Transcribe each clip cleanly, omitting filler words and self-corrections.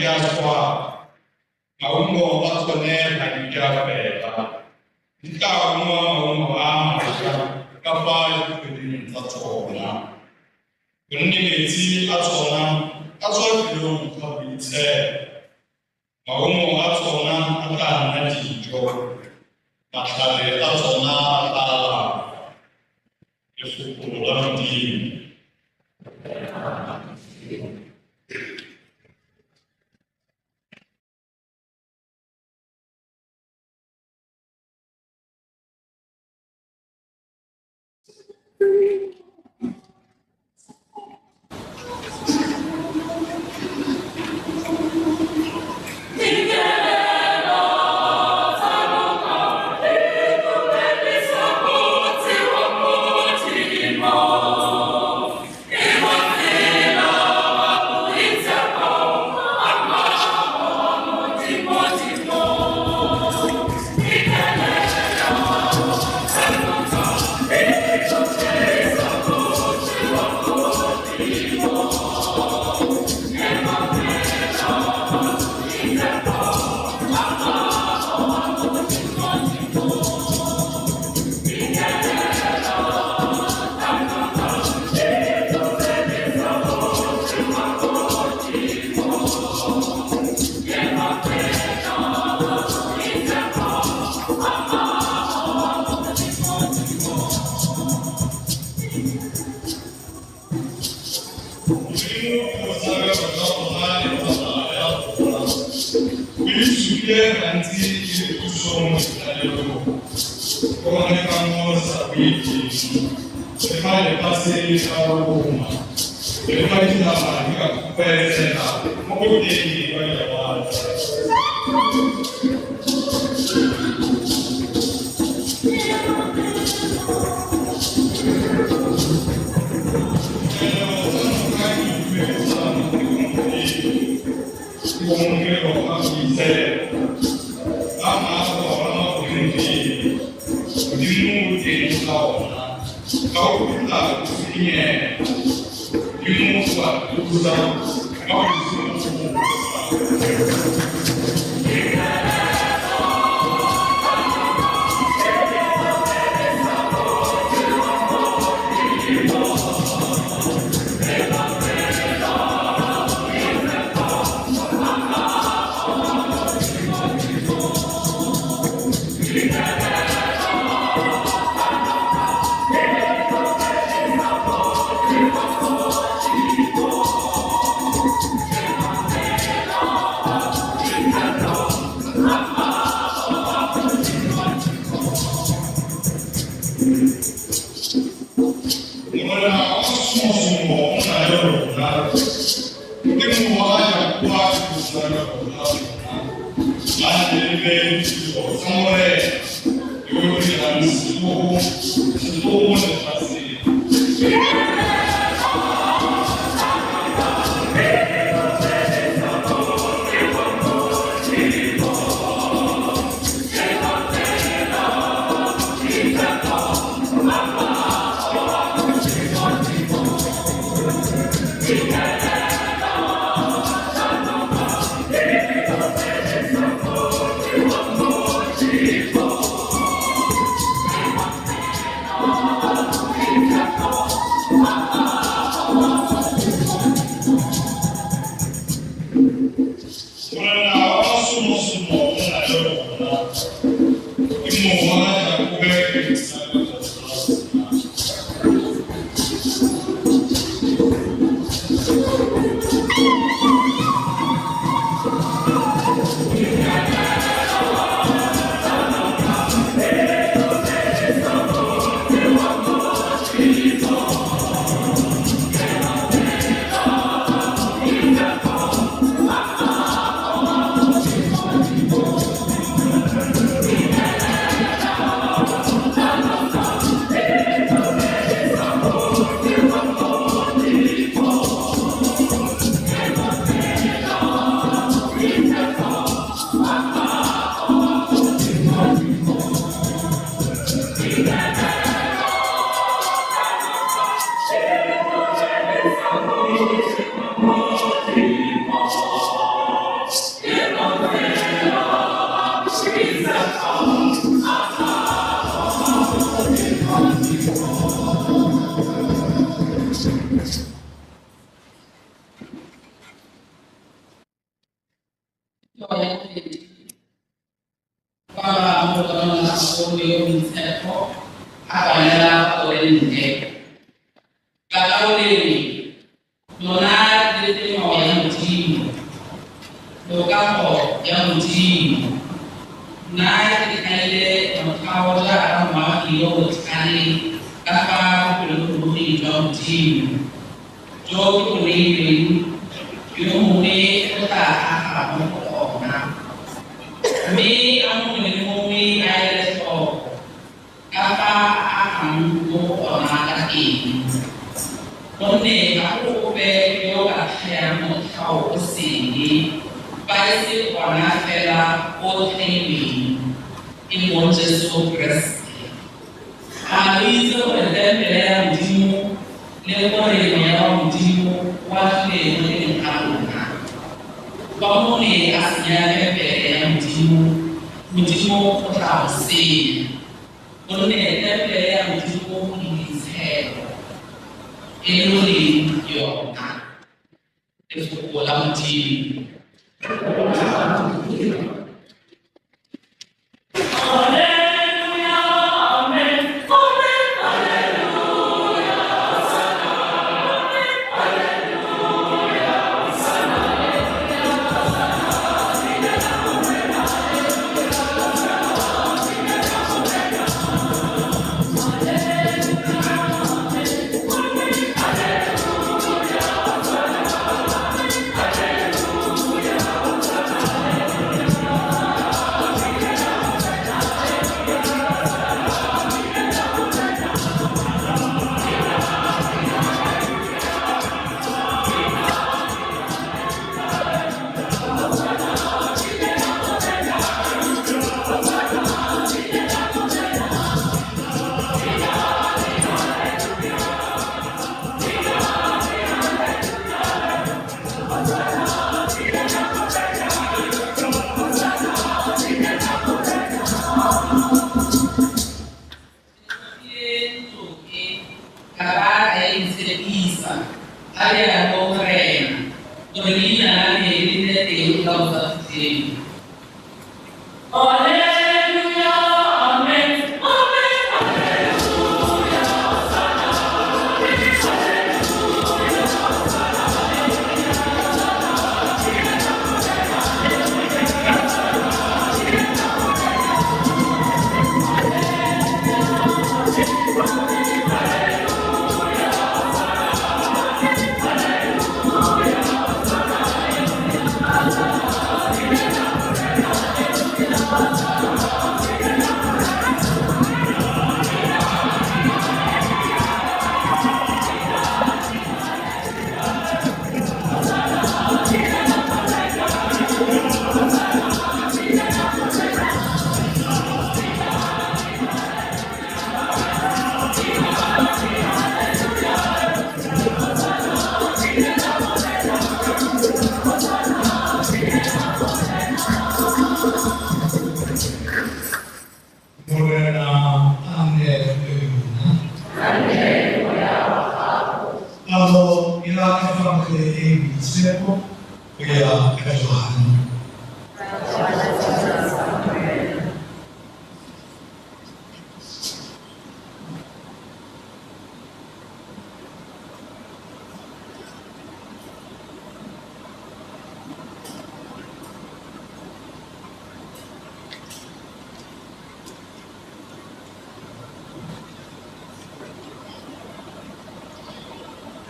nke a swa, maungo a tsone ga nke a fela. Di tla ungwa maungo a mašwa ka fa dikgweding tsa tsona, gonne metsi a tsona a tswa felong ga boitshepo. Maungo a tsona a tla nna dijo, matlhare a tsona a tla alafa. Lefoko la Modimo.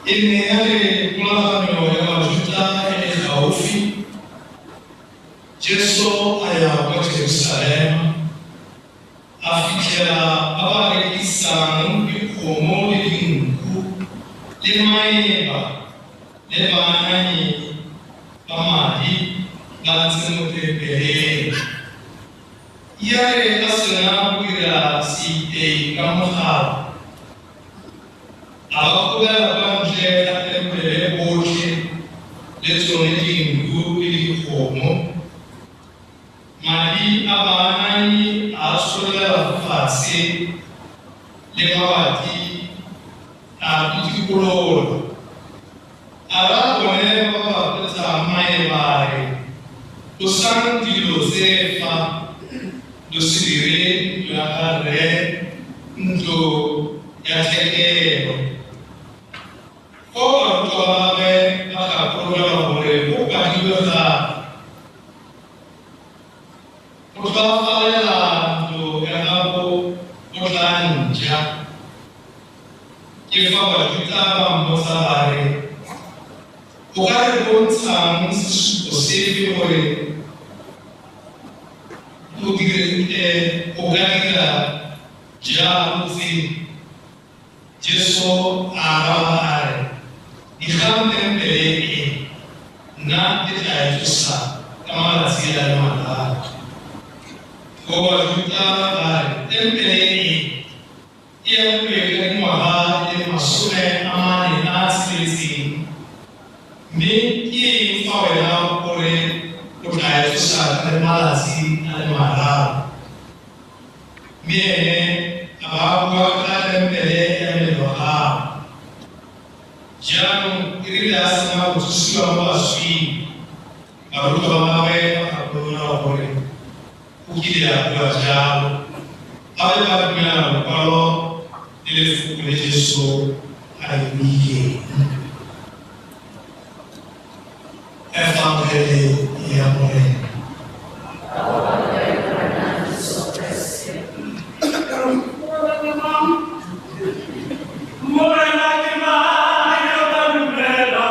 E ne ya re kgolagano ya Bajuta e e gaufi, Jesu a ya kwa Jerusalema, a fitlhela ba ba rekisang dikgomo le dinku le maeba le baananyi ba madi ba ntse mo tempeleng. Ya re a sena go dira seitei ka mogala, a ba gobela kwa ntle ga tempele botlhe le tsone dinku le dikgomo. Madi a baananyi a tshollela fatshe le mabati a pitikolola. A ba bone ba ba botsa maeba a re, Tlosang dilo tse fa, lo se dire ntlo ya ga Rre ntlo ya tlhekelo. Foo barutwa ba gagwe ba gakologelwa gore go kwadilwe ga twe, Go tlhoafalela ntlo ya gago go tla nja. Ke fa Bajuta ba mmotsa ba re, O ka re bontshang sesupo sefe gore o dire o ka dira jalo tse? Jesu a araba a re, Digang tempele e, nna ke tla e tsosa ka malatsi a le mararo. Foo Bajuta ba re, Tempele e e agilwe ka dingwaga di le 46, mme ke eng fa wena o re o tla e tsosa ka malatsi a le mararo? Mme ene a ba bua ka tempele ya mmele wa gagwe. Jaanong e rile a sena go tsosiwa mo baswing, barutwa ba gagwe ba gakologelwa gore o kile a bua jalo, ba be ba dumela lokwalo le lefoko le Jesu a le buileng. Efangele ya Morena. Morena ke mang yo ka dumela?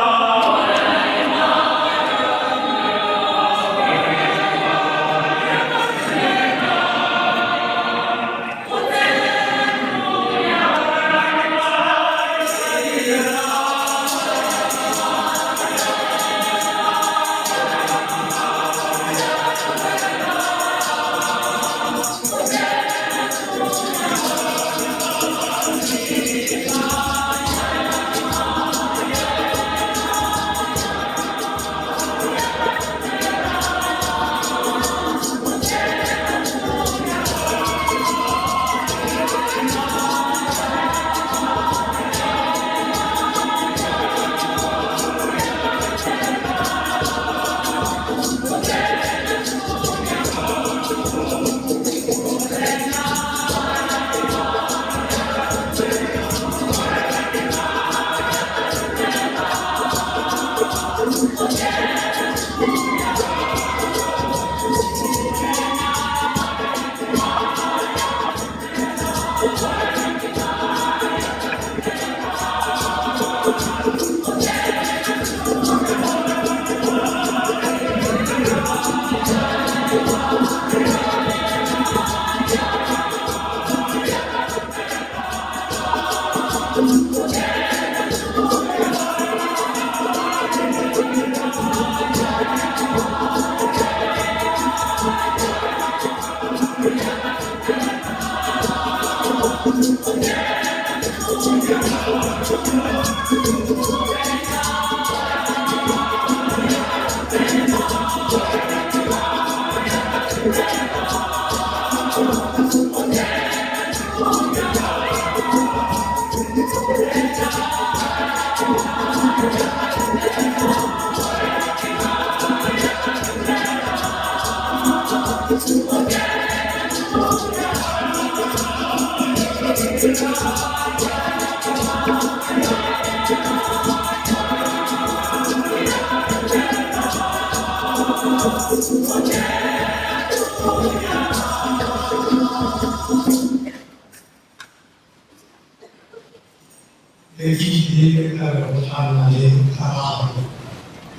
Le ke ile ka re go tla nna le karabo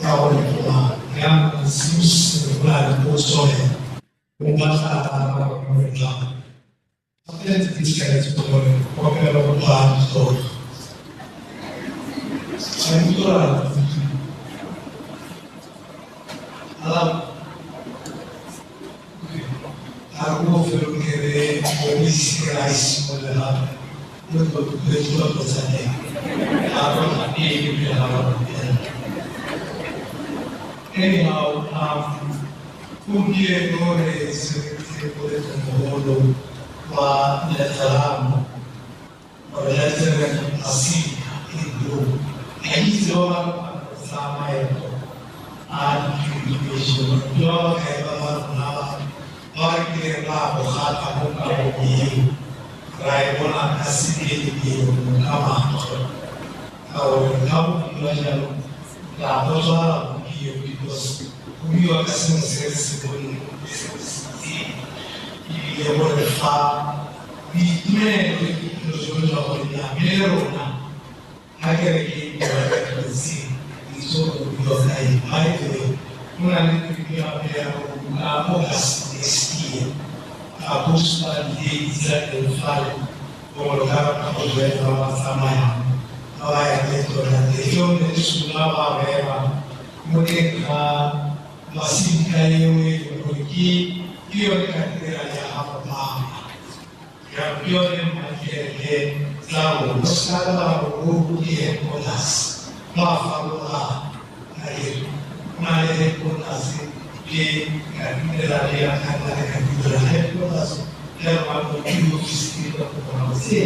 ya gore ke mang. Jaanong since go na le potso e o batla karabo gore jang. Gape ntse ke ikaeletse gore kopelo go tla ditori. Ga utlwa a re mo bofelong ke re Moise a e simolole gape le tlotlo tsa teng ga re pele pele ga ba. Anyhow, gompieno re tshwanetse moletlomogolo wa Letleramo or Letterman Basilica in Rome. Ga itse ba ba tsa maeto a di-congregation ke ba bakae ba ba rona ba re kileng ra bogata mo kabong eo ra e bona ka sebelebele ka matlho ka gore ga go bua jalo ra botswala gompieno because go buiwa ka sengwe se re se boneng le se re se itseng ebile gore fa boitumelo le boipelo jo jwa gore mme le rona ga kereke e bua ka dilo tse itse gore go buiwa ka eng. By the way, go na le trip gape ya go ka August next year a posta di tsa teng fale gongwe lo ka rata go joina ba ba tsamayang ba ba yang leeto la teng ke yone le sula ba rera mo teng ga basilica eo e leng gore ke yone katedrale ya gago papa ya ke yone makereke tsa rona se ka lebala gore ke headquarters ba farologana akere go na le headquarters ke katedrale ya le cathedral headquarters ya rona ke diofisi tse ka kopana tse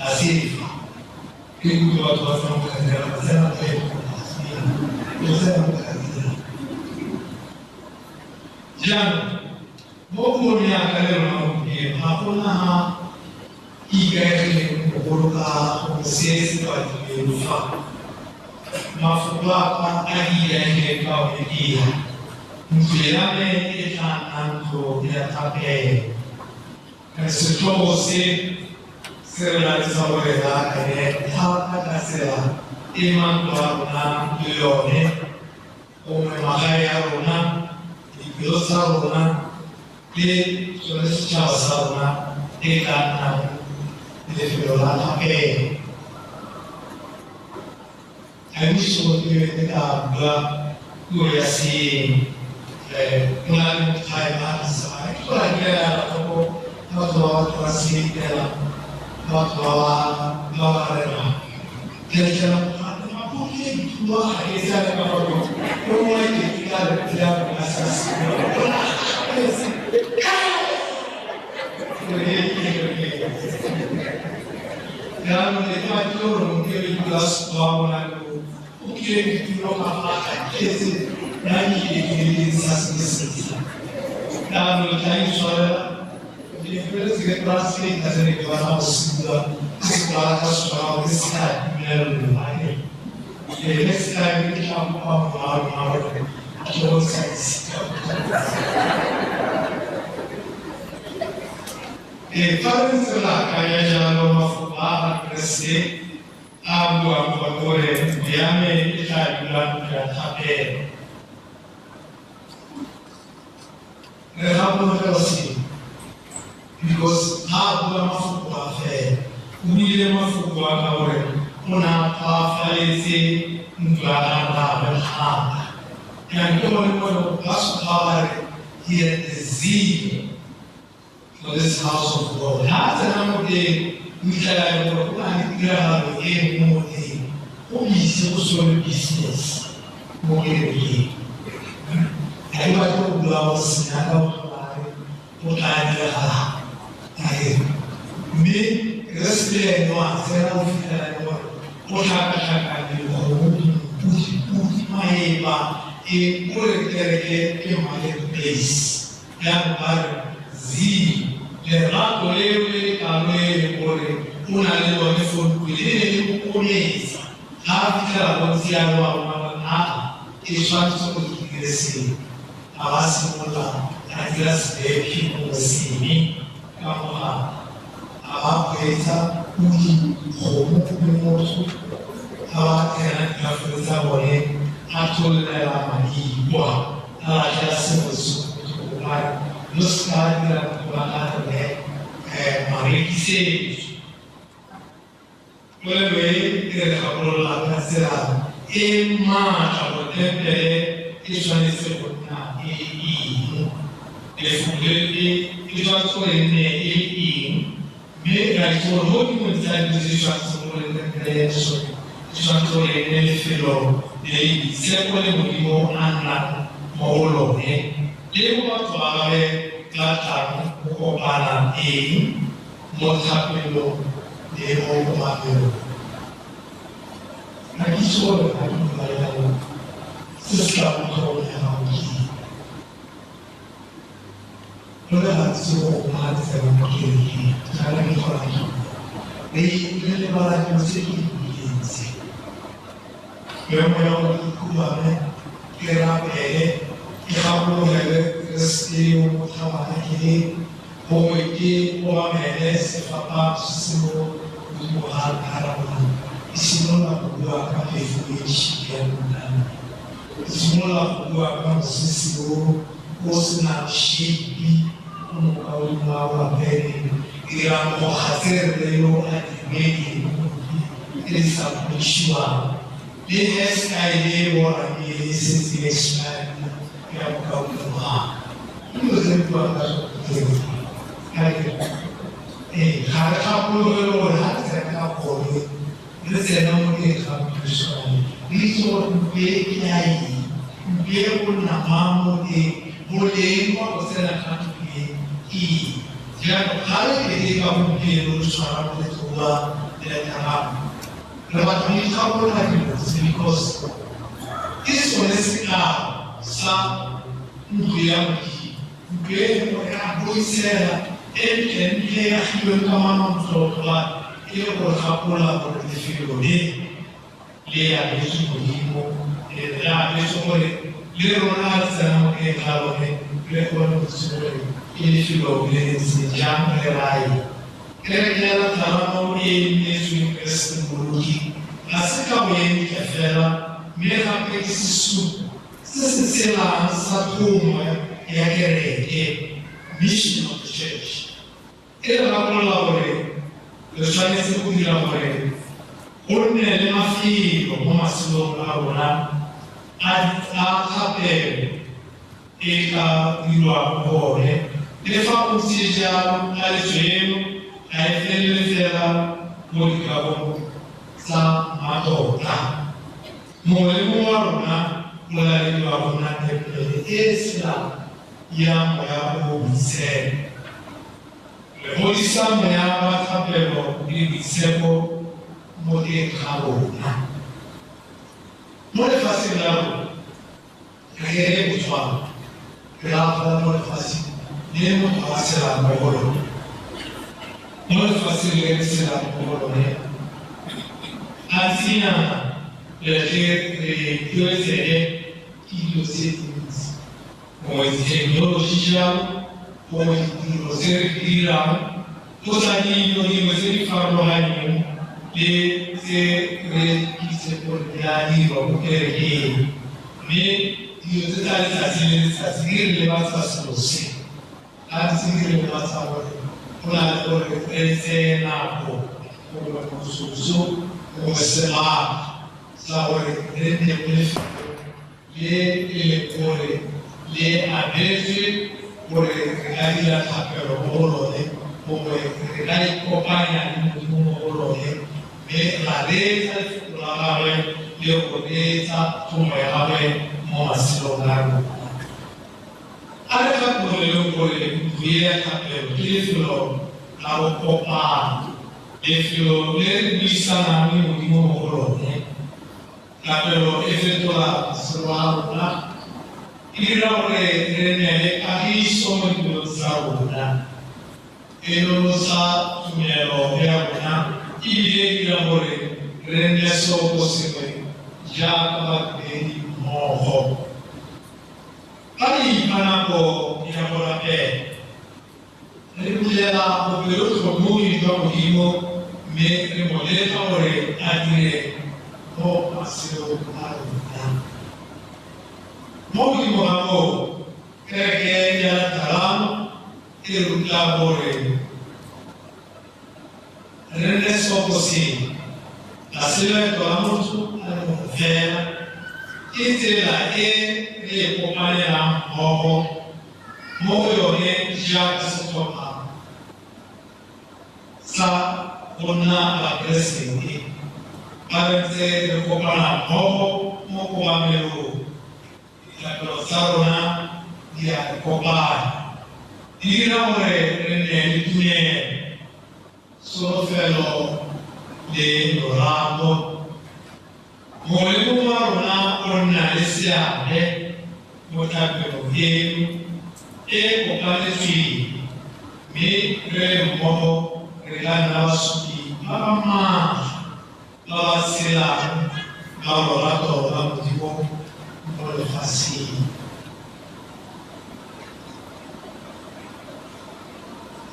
a se fa ke kutlwe batho ba tsena mo cathedral ba tsena mo headquarters o tsena mo cathedral. Jaanong mo puong ya ka le rona gompieno ga gona ha ke ikaegileng bogolo ka go se se kwadilweng fa mafoko a ka a ke ikaegileng ka one ke a ntlo ya me e tla nna ntlo ya thapelo. Setlhogo se se re laletsa gore re akanye thata ka tsela e mantlo a rona le yone gongwe magae a rona dipelo tsa rona le sone setšhaba sa rona e tla nnang lefelo la thapelo. Ga ke itse gore ke ka bua puo ya seeng go na le motho a sa ke tloga ke ela tlhoko batho ba ba translate-ela batho ba ba rerang ke fitlhela mapodi e bua ga e sa le ka gore o mongwe ke tla re tla rona sa se jaanong le ke batlile gore motho e dula Setswana bona o kile ditulo ka fa tletse nna ke ile ke le sa Seesemane jaanong le tla itshwarela ke feletse ke translate se ne ke batla go se bua ke se kwala ka Setswana gore ke se ka dumelelwa. Next time ke tla kopa mongwe wa rona gore a tle go ntsha disika. Fa re ntse re akanya jalo mafoko a ga Keresete a buang fa gore ntlo ya me e tla dula ntlo ya thapelo. Re gakologelwa sengwe because ga a bua mafoko a fela o buile mafoko a ka gore o ne a tlhoafaletse ntlo ya ga rraagwe thata. Jaanong ke gone mo ba supa ba re he had the zeal for this house of God. Ha a tsena mo teng o fitlhela e le gore go na le tiragalo e nngwe mo teng go ise go sone business mo kerekeng. Ga ke batle go bua go senya ka gore go tla diragalang mme Keresete le ene wa tsena o fitlhela e le gore go tlhakatlhakane kgomo podi podi maeba e kore kereke ke marketplace. Jaanong ba re zeal lerato leo le le kalo e le gore o na le lone fo ntlong le ne le mo kometsa ga a fitlhela go ntse jalo a bona gore aa ke tshwanetse gore ke dire sengwe a ba simolola a dira sebepi gongwe seme ka mogala a ba kgweetsa podi kgomo le motho a ba tsena ditafole tsa bone a tshollela madi kwa a latlhela sengwe se ba re lo se ka dira ntlo ya ga rre marekisetso. Polelo e e re gakolola ka tsela e maatla gore tempele e tshwanetse go nna e le eng lefoko le e tshwanetse gore e nne e le eng mme ra itse gore mo dingwe tsa dilo tse di tshwanetseng gore tempele e sone e tshwanetse gore e nne lefelo le le boitshepo le Modimo a nnang mo go lone le mo batho ba gagwe ba tlang go kopana teng mo thapelong le mo kobamelong. Ga ke itse gore ga ke dumalana le Se se tla mo tlhogong ya gago ke eng? Go le gantsi go gongwe ga re tsena mo kerekeng, jaaka ke tlhola ke bua, re lebala dilo tse ke di buileng tse. Mme moya o ke khubame, ke rapele, ke gakologelwe Keresete yo motlhabana ke le, gongwe ke obamele sefapano se se mo godimo ga rona. Ke simolola go bua ka phefo e tšhipi ya montane. Ke simolola go bua ka mosese o o senang šeipi o mokaulengwe a o apereng, ke dira mokgwa tse rre yo a di beileng mo godimo tse di sa polishiwang, le hairstyle e borang e e setse e expired ya mokaulengwe wa ka. Ke dilo tse re buang ka tsone tseo. Ee, ga re gakologelwe gore ga re tsena ka koloi, re tsena mo teng ga moswane, re itse gore ntlo e ke ya eng, ntlo e go nna mang mo teng, boleng wa go tsena ga ntlo e ke eng. Jaanong ga re keteka gompieno re tshwara moletlo wa Lethabang, re batla go ikgakolola dilo tse because ke sone sekao sa ntlo ya Modimo, ntlo e leng gore e a boitsega, e ntlentle e agilweng ka manontlhotlho e le gore gakolola gore lefelo le le abetswe Modimo, le abetswe gore le rona ga re tsena mo teng ga lone re kgone go itse gore ke lefelo le le ntseng jang, re raye. Kereke ya Lathalamo e e neetsweng Keresete Mmoloki ga se ka boentle fela, mme gape ke sesupo se se tshelang sa thomo ya kereke, mission of the church. E re gakolola gore re tshwanetse go dira gore go nne le mafelo mo matshelong a rona a thapelo e ka dirwang gone. Le fa go ntse jalo, taletso eno ga e felele fela mo dikagong tsa mmatota. Mongwe le mongwe wa rona o lalediwa go nna tempele e e tshelang ya moya o o boitshepo. Re godisa moya wa thapelo le boitshepo mo teng ga rona. Mo lefatsheng la rona, re le Botswana, re aga mo lefatsheng le motho a tshelang mo go lone. Mo lefatsheng le re tshelang mo go lone, gantsinyana re tle re tlhoetsege ke dilo tse dintsi, gongwe dithekenoloji jalo, gongwe ditiro tse re di dirang, kgotsa dilo dingwe tse di farologaneng le tse re itseng gore di a dirwa mo kerekeng. Mme dilo tse tsa letsatsi le letsatsi di re lebatsa selo se. Gantsi di re lebatsa gore go na le gore re tseye nako gongwe motsotso gongwe sebaka sa gore re nne mo lefelong le e leng gore le abetswe gore re ka dira thapelo mo go lone, gongwe re ka ikopanya le Modimo mo go lone, mme ra reetsa lefoko la gagwe le go reetsa thomo ya gagwe mo matshelong a rona. A re gakologeleng gore ntlo e ya thapelo ke lefelo la bokopano, lefelo le re buisanang le Modimo mo go lone. Thapelo e fetola matshelo a rona, e dira gore re nne le kagiso mo dipelong tsa rona, e nonotsha tumelo ya rona, ebile e dira gore re nne seoposengwe jaaka badumedi mmogo. Fa re ipha nako ya go rapela, re bulela bopelotlhomogi jwa Modimo mme re mo letla gore a dire mo matshelong a rona. Mo godimo ga moo, kereke ya Lathalamo e ruta gore re nne seoposengwe, ga se leeto la motho a le mongwe fela, ke tsela e re e kopanelang mmogo mo go yone jaaka setlhopha sa go nna Bakeresete. Fa re ntse re kopana mmogo mo kobamelong, dithapelo tsa rona di a re kopanya, di dira gore re nne le tumelo, tsholofelo le lorato. Mongwe le mongwe wa rona o nna le seabe mo thapelong eno e kopanetsweng, mme re le mmogo re ka nna basupi ba ba maatla ba ba tshelang ba lorato la Modimo mo lefatsheng.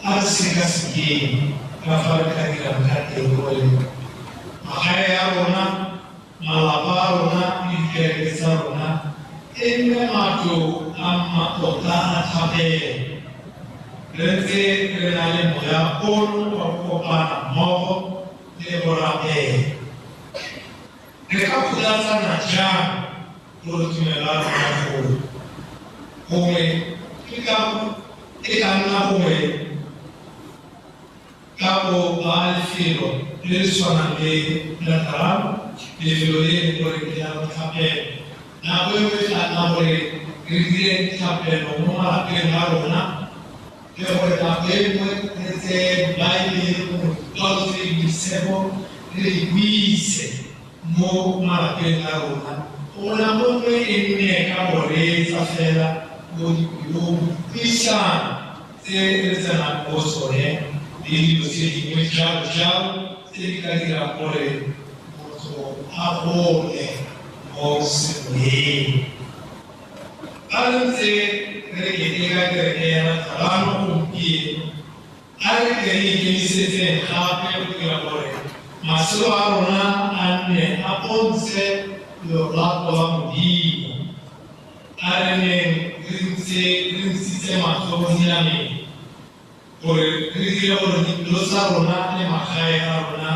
A re sekasekeng ka fa re ka dirang ka teng gore magae a rona, malapa a rona le dikereke tsa rona e nne matlo a mmatota a thapelo. Re ntse re na le moya ono wa go kopana mmogo le go rapela. Re ka kgothatsana jang gore tumelo ya rona e gole? Gongwe e ka nna gongwe ka go ba lefelo le le tshwanang le la Tarano, lefelo le e leng gore ke la botlhapelo. Nako e nngwe e tla nna gore re dire ditlhapelo mo malapeng a rona, le gore nako e nngwe re tseye Baebele gongwe dikwalo tse di boitshepo re di buise mo malapeng a rona. Gongwe nako nngwe e nne ka go reetsa fela mo dipelong, puisano tse re tsenang mo tsone le dilo tse dingwe jalo jalo tse di ka dirang gore motho a gole mo semoyeng. Fa re ntse re keteka kereke ya Latlhabano gompieno, a re ke re ikemisetseng gape go dira gore matshelo a rona a nne a bontshe lorato lwa Modimo. A re neng re ntse re ntshitse matlho mo dinameng gore re dire gore dipelo tsa rona le magae a rona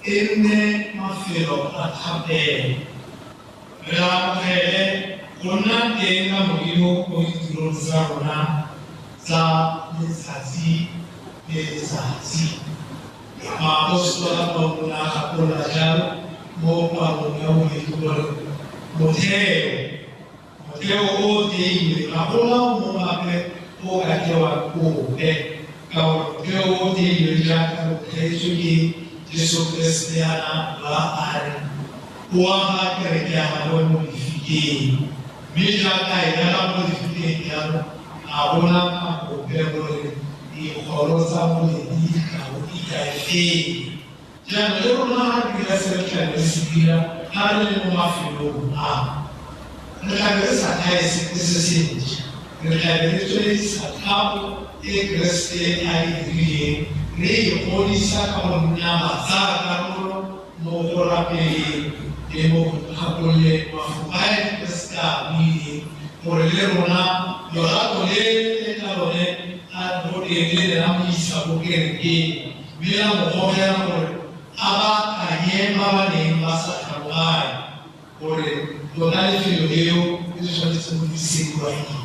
e nne mafelo a thapelo. Re amogele go nna teng ga Modimo mo ditirong tsa rona tsa letsatsi le letsatsi. Moapostola Paulo a gakolola jalo mo palong ya bobedi gore motheo o theilwe, ga gona o mongwe gape o ka thewang ope, ka gore motheo o theilwe jaaka o theetswe ke Jesu Keresete yana ba a re o aga kereke ya gagwe mo lefikeng, mme jaaka e aga mo lefikeng jalo, ga gona ka gope gore dikgoro tsa moledi di ka bo di ka e fenya. Jaanong le rona ga re dira se re tlabe re se dira ga re le mo mafelong a, re tlabe re sa thae sepe se se ntšha, re tlabe re tsweledisa thapo e Keresete a e dirileng, re e godisa ka go nna batsayakarolo mo go rapeleng le mo go ikgakololeng mafoko a Keresete a buileng, gore le rona lorato le le ka lone a go teng le ne la mo isa ko kerekeng, mme la mo gogela gore a baakanye ba ba neng ba sa tlhaloganye gore lona lefelo leo le tshwanetse go disediwa eng.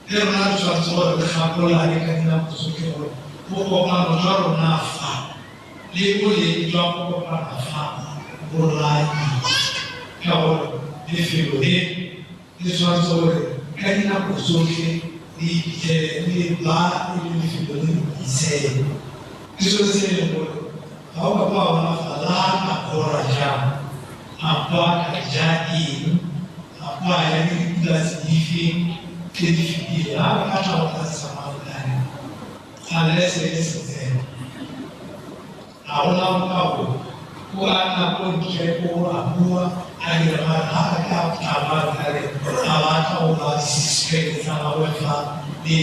Le rona re tshwanetse gore re gakolane ka dinako tsotlhe gore bokopano jwa rona fa le boleng jwa go kopana fa bo raya eng, ka gore lefelo le le tshwanetse gore ka dinako tsotlhe le iphitlhele le ba e le lefelo le le boitshepo. Ke sone se e leng gore ga o ka kwa bona fa la ka kgora jang, a kwa ka ja eng, a kwa ya le dipula tse difeng tse di fetileng, ga re ka tla go tlatsa malekane unless e le setseno. Ga gona mokao o a nna ko ntle ko a bua a dira mare ga a ka tla malekane a batla go ba six-pack tsa gagwe fa le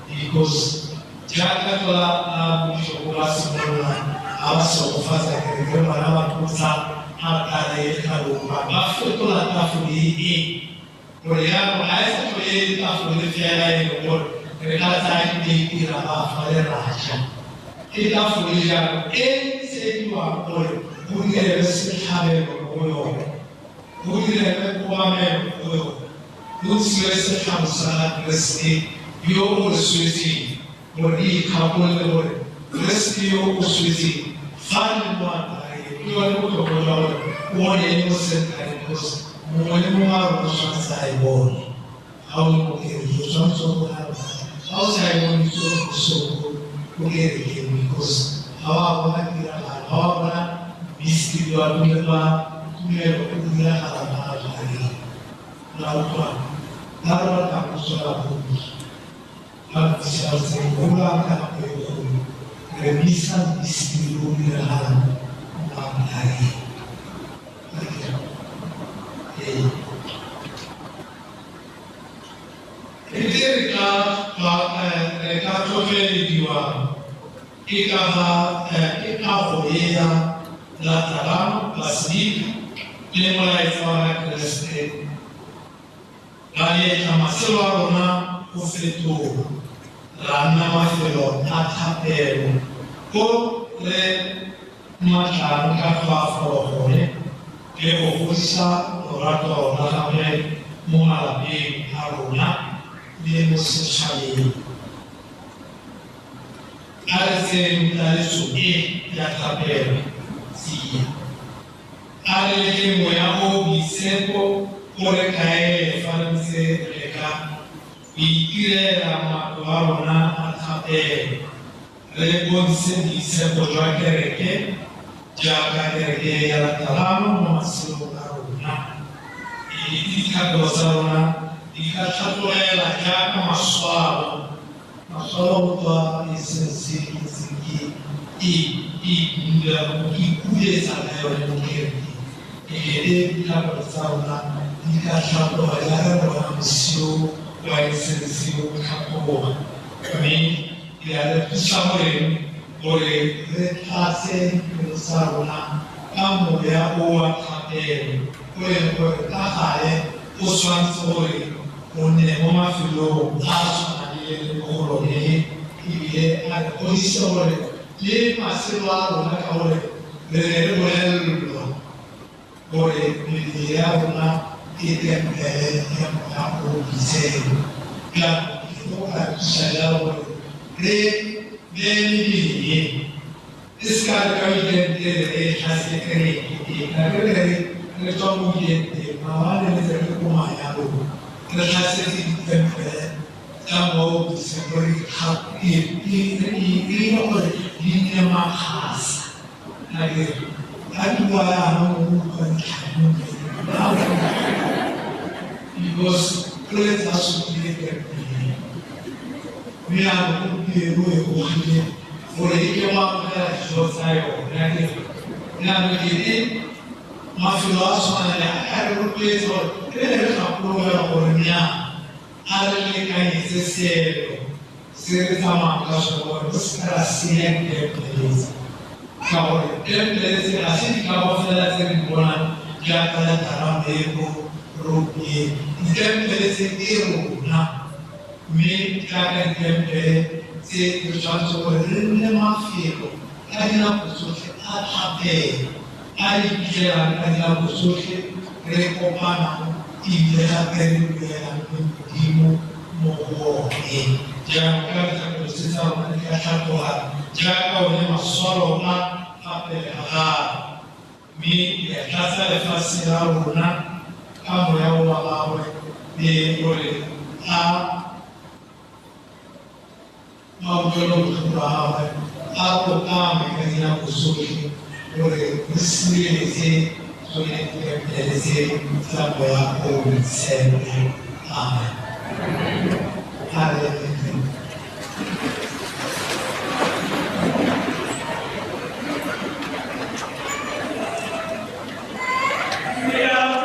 because jaaka fela a bishop ba simolola a ba segofatsa kereke bana ba tlotsa altare e tlhaloma ba fetola tafole e gore jaanong ga e sa tlhole e le tafole fela e leng gore re ka tsaya diteiti ra ba fa le ra ja. Ke tafole jaanong e tsediwang gore go direlwe setlhabelo mo go yone, go direlwe kobamelo mo go yone, go ntshiwe setlhabo sa ga Keresete yo o re swetseng, gore re ikgakolole gore Keresete yo o swetseng fa le mo altareng. Ke yone botlhokwa jwa gore o bone e le mo sentareng, because mongwe le mongwe a rona o tshwanetse a e bone. Ga o le mo kerekeng o tshwanetse o bone altare, ga o sa e bone itse gore o so ko kerekeng, because ga wa bona tiragalo, ga wa bona mystery wa tumelo e diragala magareng la utlwa la re batla go tswela pele ba tshwanetse go gola ka nako e kgolo re misa misteri o diragalang mo magareng. Re ka tlhotlhelediwa ke kago e ya Laterano Basilica le molaetsa wa Keresete ra letla matshelo a rona go fetoga ra nna mafelo a thapelo ko re matlang ka tlhoafalo gone le go godisa lorato la gagwe mo malapeng a rona le mo setšhabeng. A re tseyeng taletso e ya thapelo tsia. A re letleng moya o boitshepo o re kaele fa re ntse re leka go itirela matlo a rona a thapelo. Re bontshe boitshepo jwa kereke jaaka kereke ya Laterano mo matshelong a rona. E dithapelo tsa rona di ka tlhatlogela jaaka maswalo. Maswalo go tswa esense ke ikuletsa ka yone mo kerekeng. Ekete dithapelo tsa rona di ka tlhatloga jaaka re bona mosio wa esense o tlhatloga, mme di a re thusa gore re tlatse dipelo tsa rona ka moya o wa thapelo o e leng gore ka gale o tshwanetse gore o nne mo mafelong a a tshwanang le le mo go lone, ebile a re godise gore le matshelo a rona ka gore re ne re bolelelwa gore mebele ya rona ke tempele ya moya o boitshepo. Jaanong ke tlo go thusa jalo gore re beye mebele e e se ka re ka itentele re e tlhase kereke ka re re tswa mo itenteng maabane re ntse re ko manyalong re tlhasetse ditempele tsa moya o boitshepo re dire gore di nne makgasa. Ga ke bua jaana mo utlwang ditlhano because re tsa supile tempele mme jaanong gompieno e gogile gore e ke go amogela dijo tsa yone. Jaanong ke mafelo a tshwana le a re rotloetsa gore re ne re gakologela gore nnyaa a re lekanyetse seelo se re tsamayang ka sone gore re seka ra senya ditempele tse, ka gore tempele tse ga se dikago fela tse re di bonang jaaka Laterano e ko ropieng. Ditempele tse ke rona, mme jaaka ditempele tse re tshwanetse gore re nne mafelo ka dinako tsotlhe a thapelo a re iphitlhelang ka dinako tsotlhe re kopanang ebile gape re buelang le Modimo mo go one. Jaanong ka dithapelo tse tsa rona di ka tlhatloga jaaka one maswalo a fa pele ga gagwe, mme di a tlatsa lefatshe la rona ka moya wa gagwe le gore a mautlwelobotlhoko a gagwe a kopame ka dinako tsotlhe gore re sireletse tsone ditempele tse tsa moya o boitshepo. Amen. Hallelujah. Yeah.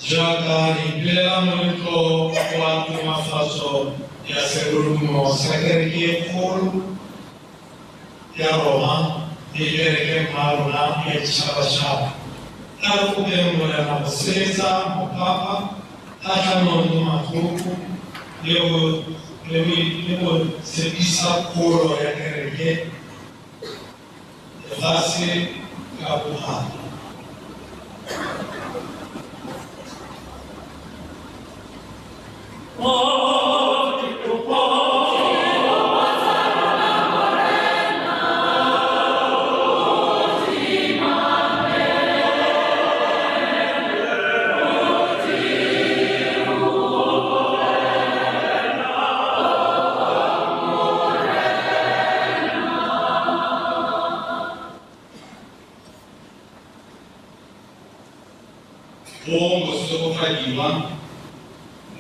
Jaaka re ipelela moletlo wa tomafatso ya serumo sa kereke e kgolo ya Roma le kereke mma rona ya ditšhabatšhaba. Tla re kopeng Morena go sireletsa mopapa kgatlhanong le matlhoko le go tshepisa kgolo ya kereke lefatshe ka bophara.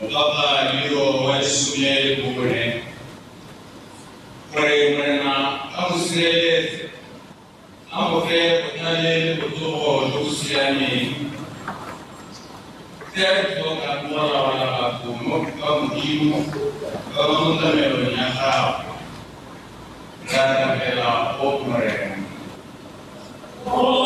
Mopapa Leo wa lesome le bone gore Morena a mo sireletse, a mo fe botlhale le botsogo jo bo siameng. Tse a di tlhokang go laola batho ba Modimo ba ba mo tlamelong ya gagwe. Re a rapela go Morena. Amen.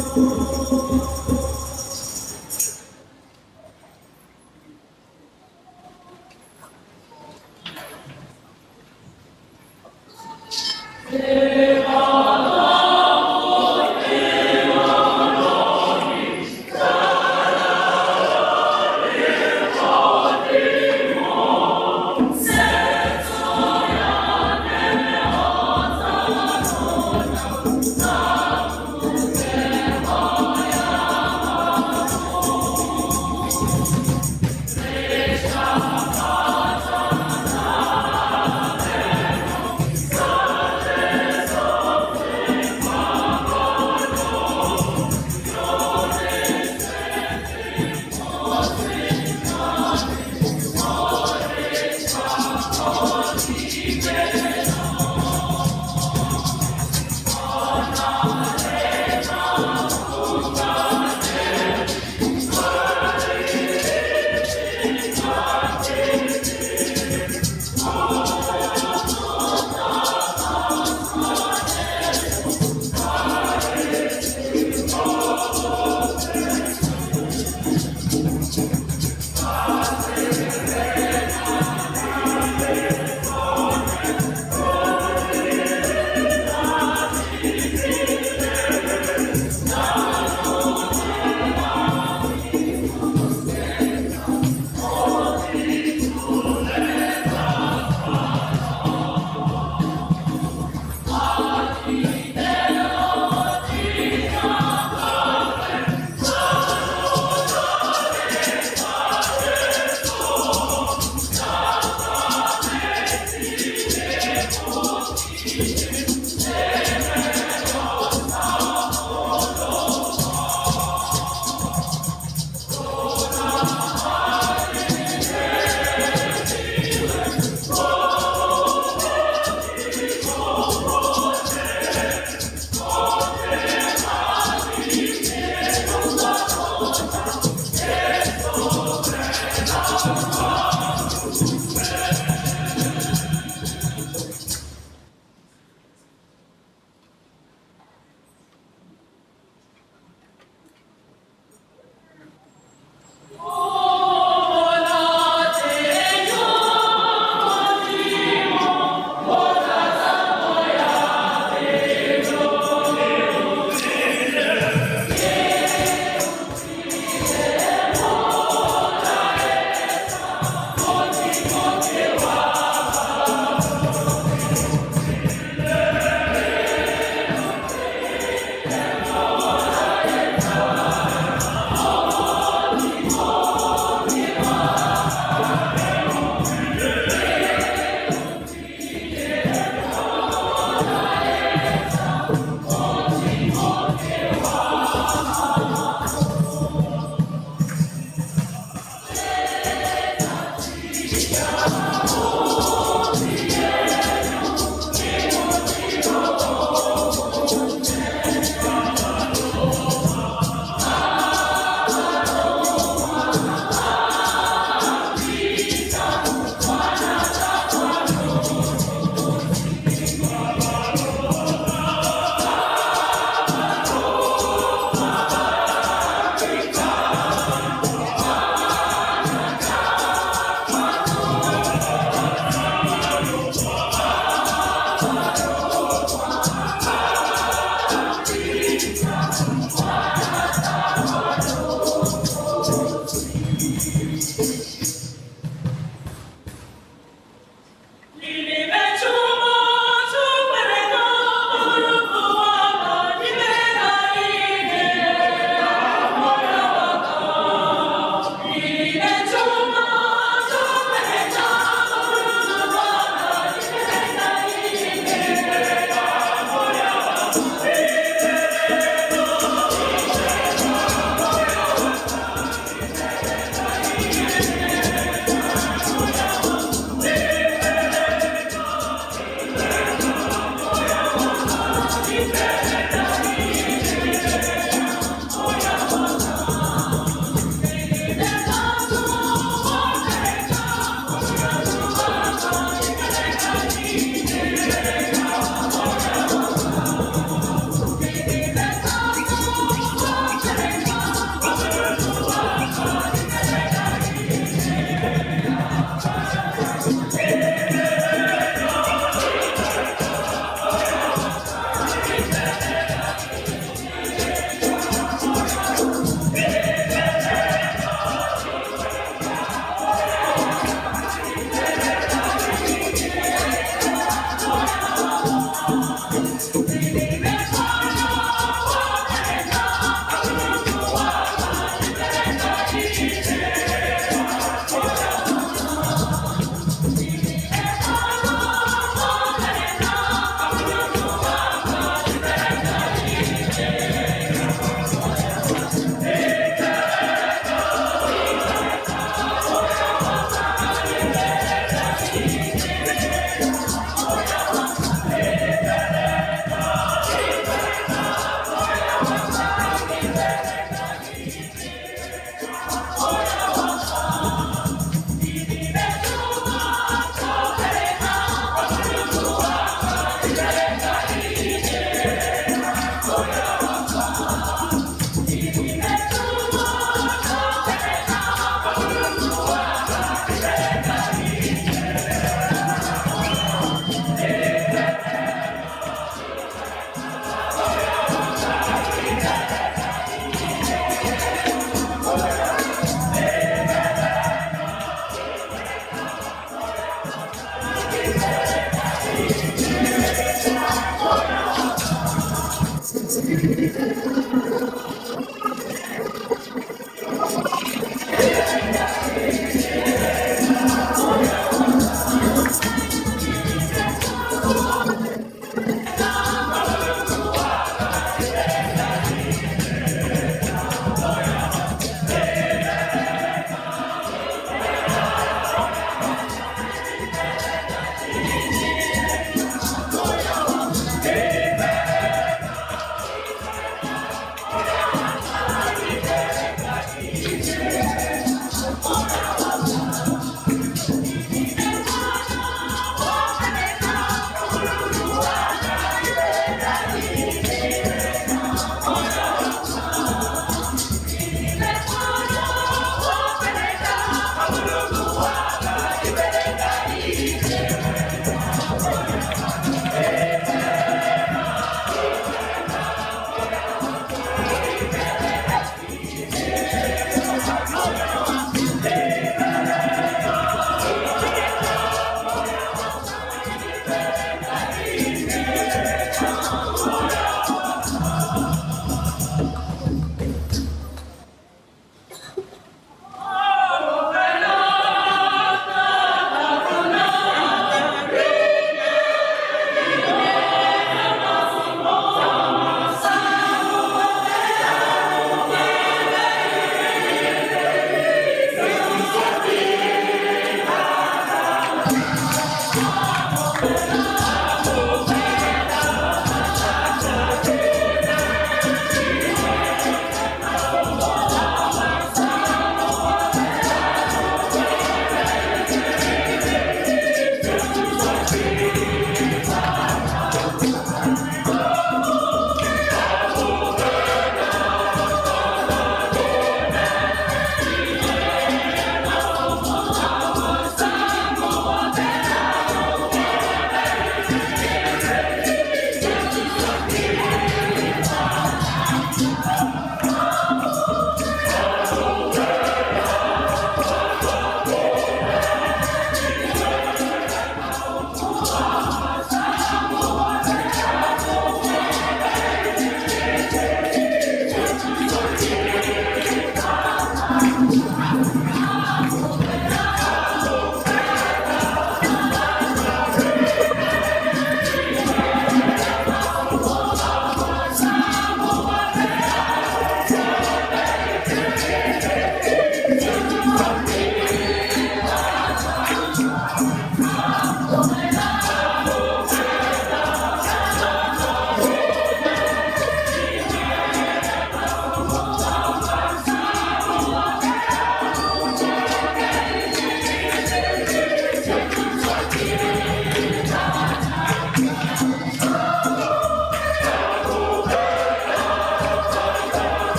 Oh.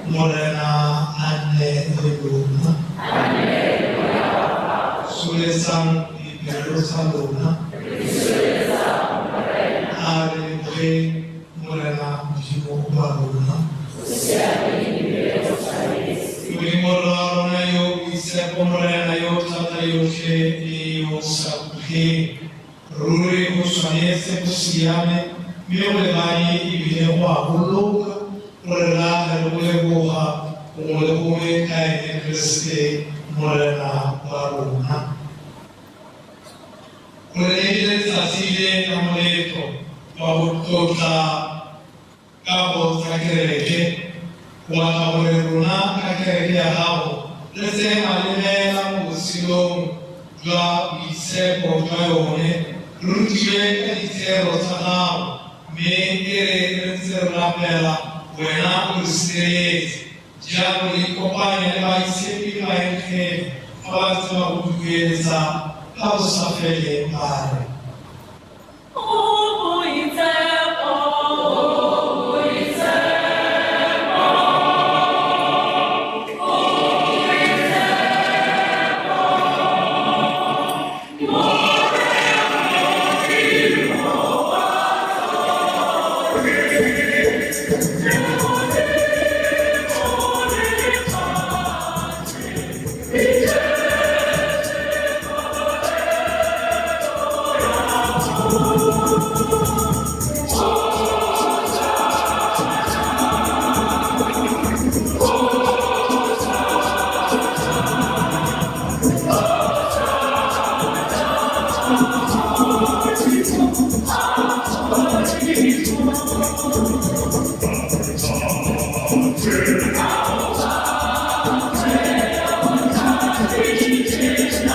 Morena le lona. Tsholetsang dipelo tsa lona. A re lebogeng Morena Modimo wa rona. Modimo rra rona yo o boitshepo, Morena yo o thata yotlhe le yo o sa khutleng. Ruri go tshwanetse go siame mme go lebane ebile go a boloka gore ra re go leboga gongwe le gongwe ka ene Keresete Morena wa rona. O re neile letsatsi le la moletlo wa go tlotla kabo tsa kereke, go batla gore rona ka kereke ya gago re tseye malemela mo botshelong jwa boitshepo jwa yone, re rutiwe ka dithero tsa gago, mme e re re ntse re rapela wena o re sireletse. Jalo re ikopanye le baitshepi le baengele ba ba ntse ba go duetsa ka go sa feleng ba re. O boitshepo, o boitshepo, o boitshepo, Morena Modimo wa tsotlhe, legodimo le lefatshe di tletse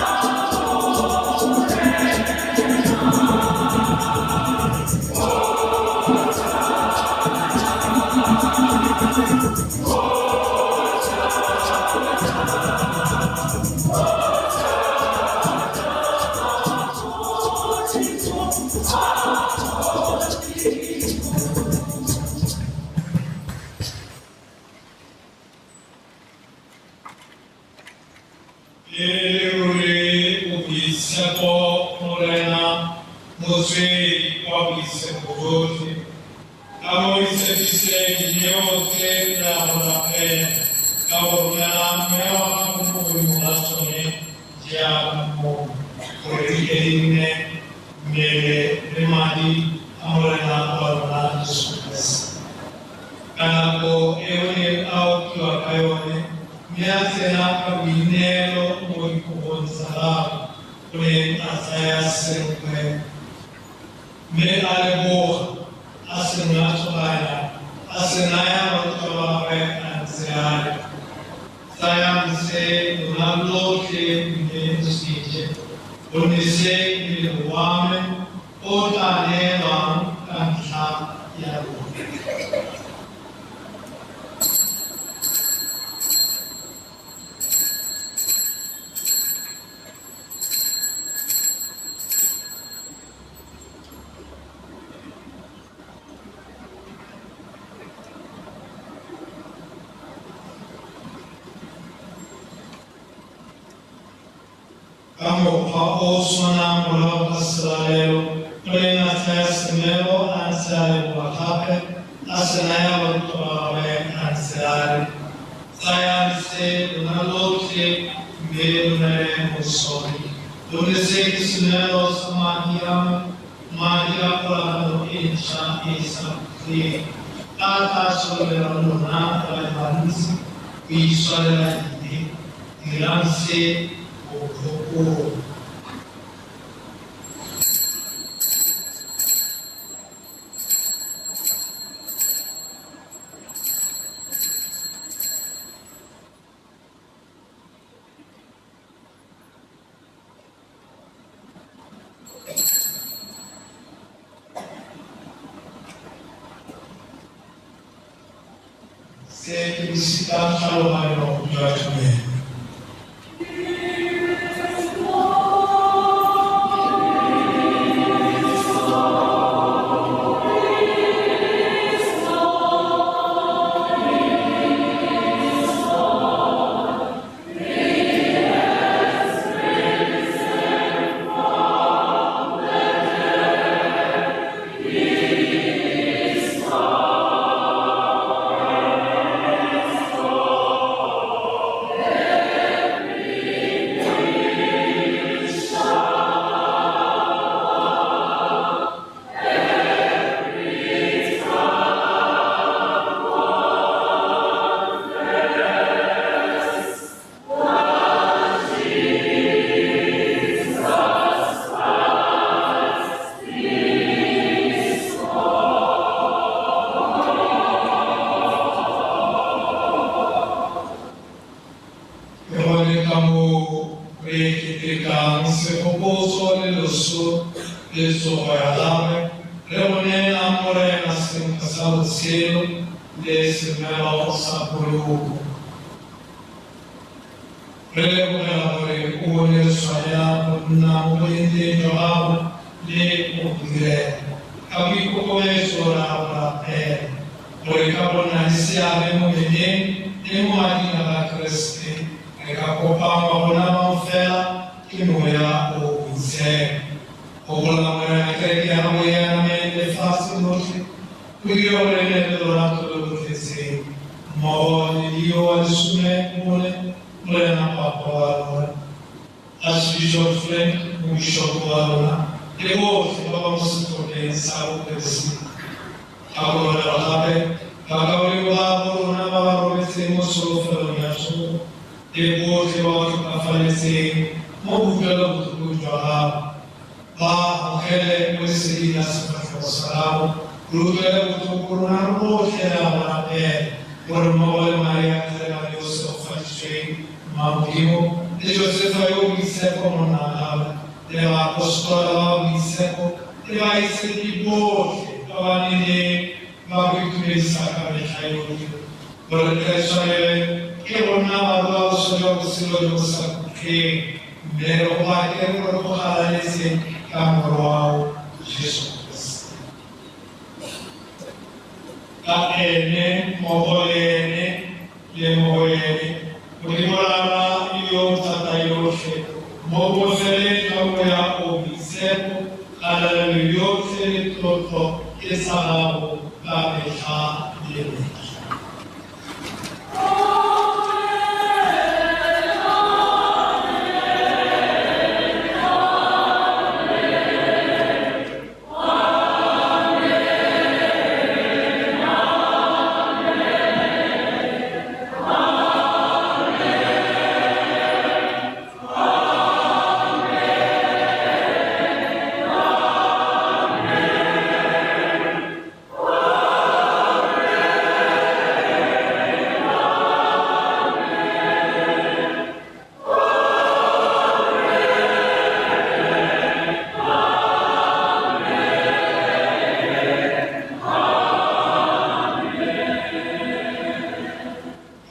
E ruri o boitshepo, Morena, motswedi wa boitshepo jotlhe. Ka mo itshepiseng dineo tse re a go rapela, ka go romela Moya wa gago mo godimo ga tsone jaaka mmogo, gore di tle di nne mmele le madi a Morena wa rona Jesu Keresete. Ka nako eo neng a okiwa ka yone, mme a tsena ka boineelo mo dikobong tsa gagwe, o neng a tsaya senkgwe, mme a leboga, a se ngathoganya, a se naya barutwa ba gagwe a ntse a re, tsayang se lona lotlhe mme lo se je, gonne se ke mmele wa me o tla neelwang ka ntlha ya lona. Ka mokgwa o o tshwanang morago ga selalelo, o neng a tsaya senwelo a ntse a leboga gape, a se naya barutwa ba gagwe a ntse a re, tsayang se lona lotlhe mme lo nwele mo sone, gonne se ke senwelo sa madi a me, madi a kgolagano e ntšha e e sa khutleng, a tla tshololelwang lona ba le bantsi go itshwarela dibe. Dirang se go nkgopola. Se ke bosika tlhaloganyo jwa tumelo. Gone ka moo re ketekang segopotso le loso le tsogo ya gagwe, re go neela Morena senkgwe sa botshelo le semelo sa poloko. Re lebogela gore o bone re tshwanela go nna mo bolengteng jwa gago le go go direla. Ka boikokobetso re a go rapela gore ka go nna le seabe mo mmeleng le mo mading a ga Keresete re ka kopanngwa go nama fela ke moya o boitshepo. Gopola Morena kereke ya gago ya nameng lefatshe lotlhe, o dire gore e nne le lorato lo lo tletseng mmogo le Leo wa lesome bone, Morena Papa wa rona, Archbishop Frank Mobishopo wa rona, le botlhe ba ba mo setlhopheng sa boperesiti. Gakologelwa gape bakaulengwe ba bo rona ba ba robetseng mo tsholofelong ya tsogo, le botlhe ba ba tlhokafaletseng mo boutlwelobotlhokong jwa gago. Ba amogele mo leseding la sefatlhego sa gago, re utlwele botlhoko rona re botlhe re a go rapela, gore mmogo le Maria kgarebane yo o segofaditsweng, Mma Modimo, le Josefa yo o boitshepo monna wa gagwe, le baapostola ba ba boitshepo, le baitshepi botlhe ba ba nnileng ba go itumedisa ka metlha yotlhe, gore re tle re tshwanelwe ke go nna barua boswa jwa botshelo jo bo sa khutleng, mme re go bake re bo re go galaletse ka Morwao Jesu Keresete. Ka ene, mmogo le ene, le mo go ene, Modimo Rara yo o thata yotlhe, mo bofeleng jwa moya o boitshepo, kgalalelo yotlhe le tlotlo ke tsa gago ka metlha le metlha.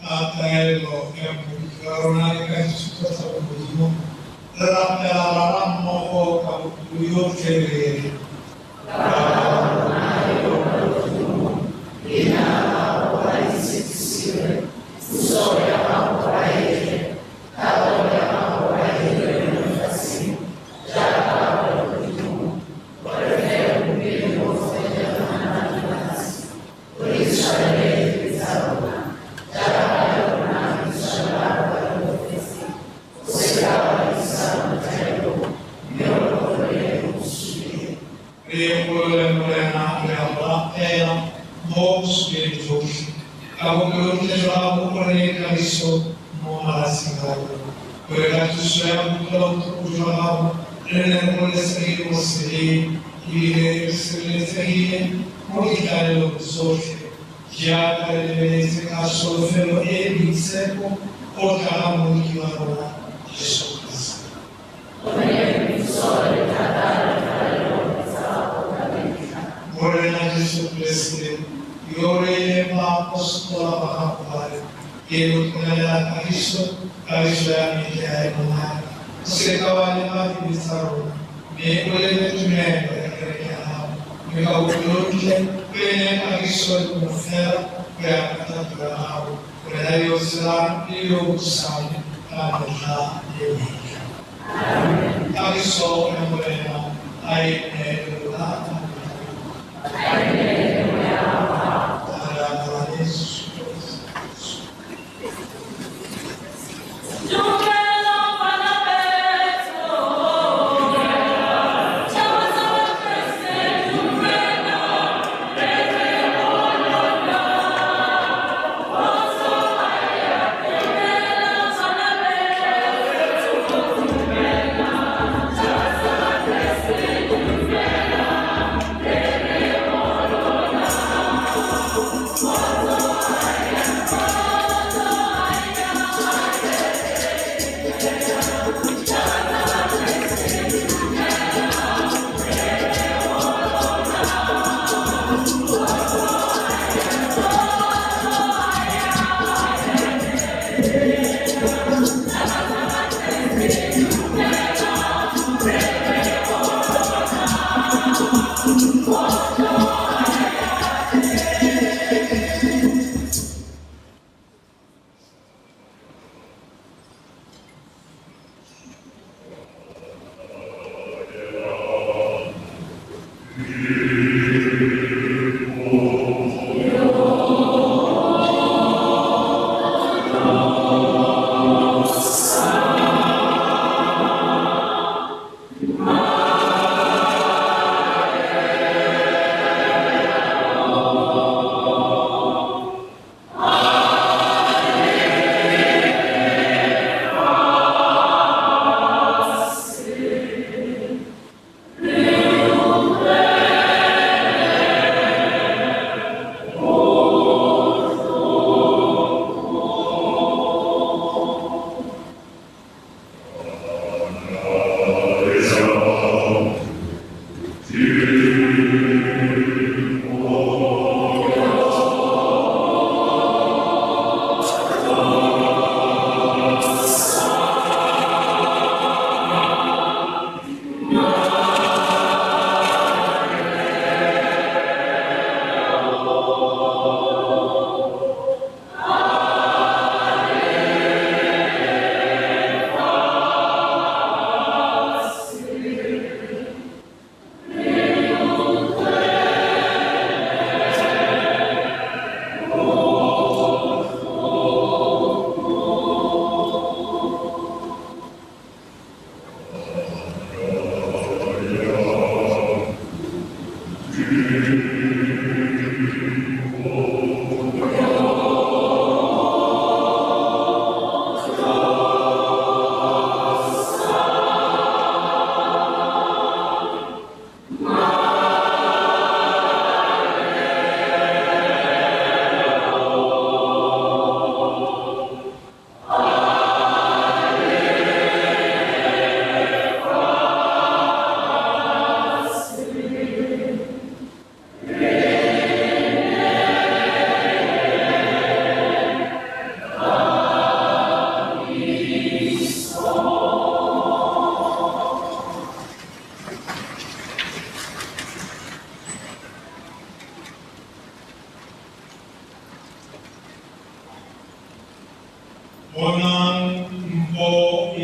Ka taelo ya Mmoloki wa rona le ka ditshupo tsa bomodimo, re rapela Rara mmogo ka bopelo yotlhe re re: Re golole Morena, re a go rapela mo bosweng jotlhe, ka bopelontle jwa gago o re neye kagiso mo malatsing a rona, gore ka thuso ya boutlwelobotlhoko jwa gago re nne re gololesegile mo sebeng ebile re sireletsegile mo ditlalelong tsotlhe, jaaka re lebeletse ka tsholofelo e e boitshepo go tla ga Mmoloki wa rona Jesu Keresete. Morena Jesu Keresete, yo re ileng baapostola ba gago ba re, ke lo tlogelela kagiso, kagiso ya me ke a e lo naya. O se ka wa leba dibe tsa rona, mme o lebe tumelo ya kereke ya gago, mme ka bopelontle o e neye kagiso le bongwefela go ya ka thato ya gago, wena yo o tshelang le yo o busang ka metlha le metlha. Kagiso ya Morena a e nne le lona ka metlha yotlhe. Dumela bana betso, tšhaba sa Bakreste, dumela, re re bolona. Dumela bana betso, dumela, tšhaba sa Bakreste, dumela, re re bolona.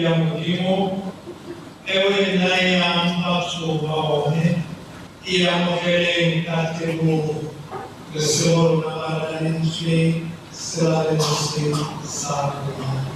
ya Modimo e o e nayang batho ba one, e amogeleng ka tebogo. Lesego rona ba laleditsweng selalelo se sa rona.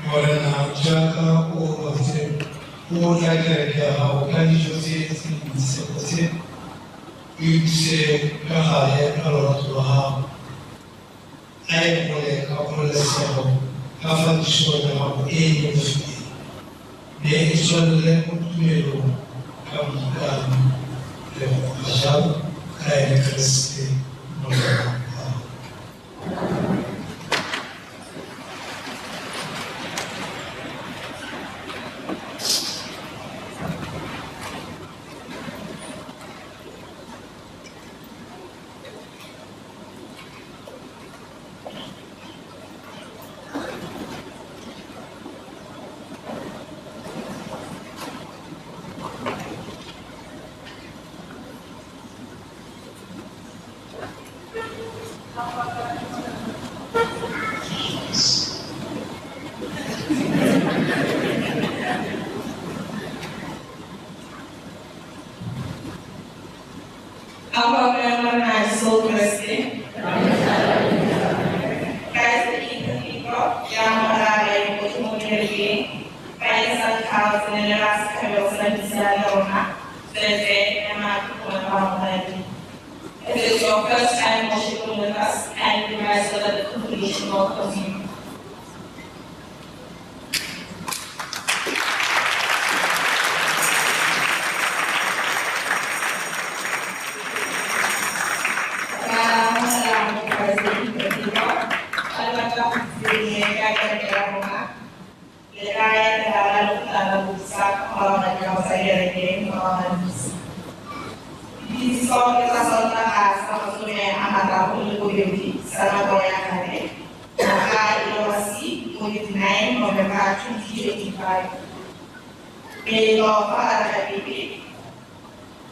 Morena, jaaka o o tla kereke ya gago ka dijo tse tse di boitshepo tse, o ithuse ka gale ka lorato lwa gago. A e gole ka kgololesego ka fa tisong ya gago e e nonofileng, mme e tswelele mo tumelong ka boikanyo le go gola jalo ka ene Keresete Morena wa rona. If it is your first time worshiping with us, kindly rise so that the congregation welcomes you.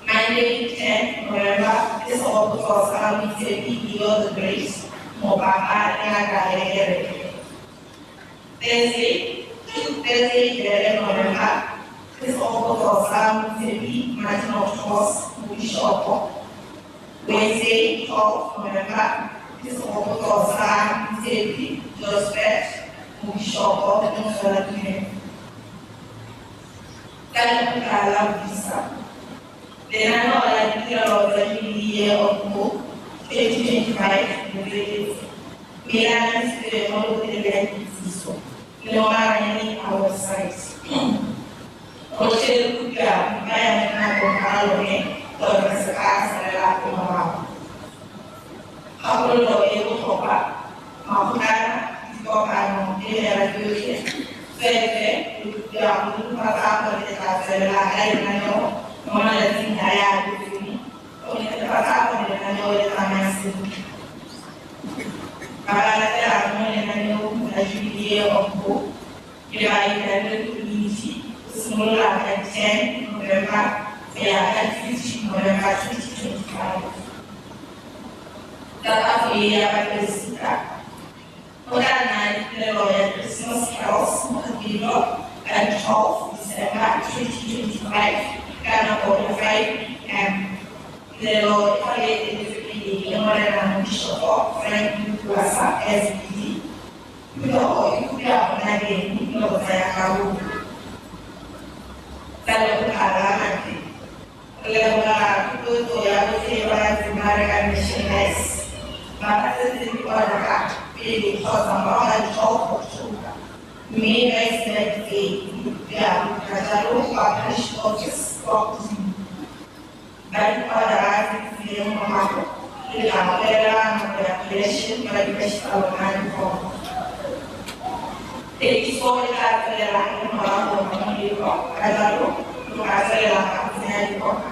Monday, 10 November, this Thursday, Thursday, 11 November, this Wednesday, 12 November, this Lenaneo la ditirelo tsa Jubilee Year of Hope 2025 motsweletse Melana ditirelo le botelele ya dikitsiso le mo maranyaneng a website. Go kopiwa go baya mo nakong a lone gore re se ka salela ko morago. Kgakololo e botlhokwa, makgotlana, dikopano le merafe yotlhe, tsweetswee lo kopiwa go netefatsa gore le tla tswelela ka lenaneo mo malatsing a a abetsweng go netefatsa gore lenaneo le tsamaya sentle. Ba ba latelang mo lenaneong la Jubilee Year of Hope ke ba United Community go simolola ka 10 November go ya ka 50 November 2025. Tsa ya Bakeresete go tla nna le tirelo ya Christmas carols mo Cathedral ka 12 December 2025 ka nako ya 5 p.m. Tirelo e tla be e eteletswe pele ke Morena Mobišopo Frank Mmuasa SBD. Phuthego e kopiwa go nna teng le go tsaya karolo. Tsa lekgotla la matlo. Re leboga thotloetso ya botlhe ba ba ntseng ba reka merchandise. Ba ba setseng di order pele kgotsa morago ga 12 October. Mme ba e sena ditsedi ka jalo kwa parish office kwa godimo. Ba dikwara tse di tsileng morago le tla bolela nako ya collection ka dikaši tsa lona dikopo. Thekiso e tla tswelela le morago ga moletlo, ka jalo lo ka tswelela ka go tsenya dikopo.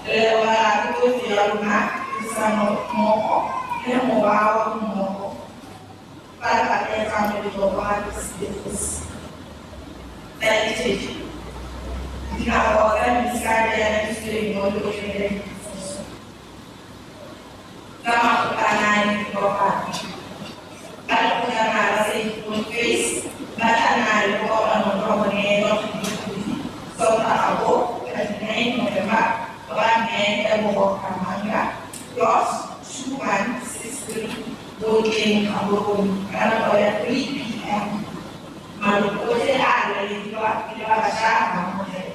Re leboga thotloetso ya lona, tirisanommogo le mowa wa bommogo fa re baakanyetsa moletlo wa Keresemose. Tsa ditšhetše, dinako tsa misa di anamisitswe mo letloleng la dikitsiso tsa makgotlana le dikopano. Ba lekgotlana la St. Boniface ba tla nna le bokopano jwa bone jwa kgwedi le kgwedi Sontaga bo ka di-9 November kwa Mme Tebogo Kamanga plot 2163 Botleng Gaborone ka nako ya 3 p.m. Maloko otlhe a lalediwa le ba bašwa ba amogela.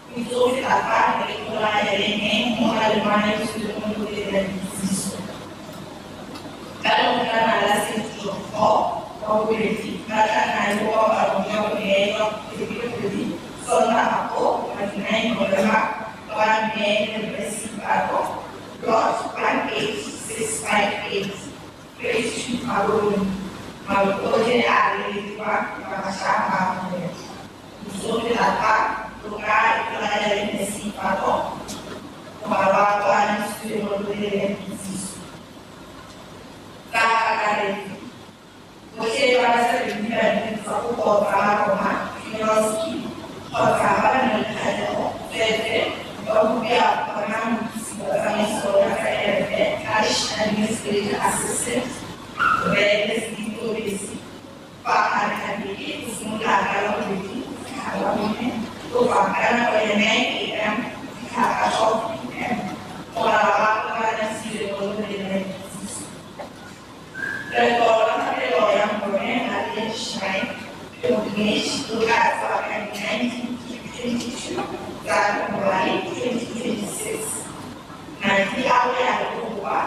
Go itse go feta fa re ikgolaganya le mme mo ga lengwana le supileng mo letloleng la dikitsiso. Ba lekgotlana la St. John Paul kwa Bobedi ba tla nna le bokopano jwa bone jwa kgwedi le kgwedi Sontaga bo ka di-9 November kwa Mme Rre Seipato plot 18658 Phase 2 Gaborone. Maloko otlhe a lalediwa le ba bašwa ba amogela. Go itse go feta fa lo ka ikgolaganya le Mme Seipato mogala wa anamisitswe mo letloleng la dikitsiso. Ka kakaretso, botlhe ba ba sa reng dipampiri tsa kopo tsa Roma Funeral Scheme kgotsa ba ba nang le kgatlhego, tsweetswee ba kope go bona mothusi wa tsamaiso ya tsa kereke, Parish Administrative Assistant, Rre Leslie Tobesi, fa gare ga beke go simolola ka Labobedi go fitlha ka Labone go tswa ka nako ya 9 a.m. go fitlha ka 12 p.m. Mogala wa o anamisitswe mo letloleng la dikitsiso. Leeto la thapelo ya Morena Marian Shrine Pilgrimage lo tla tsewa ka di-19 to 22 tsa February 2026. Madi a go ya le go boa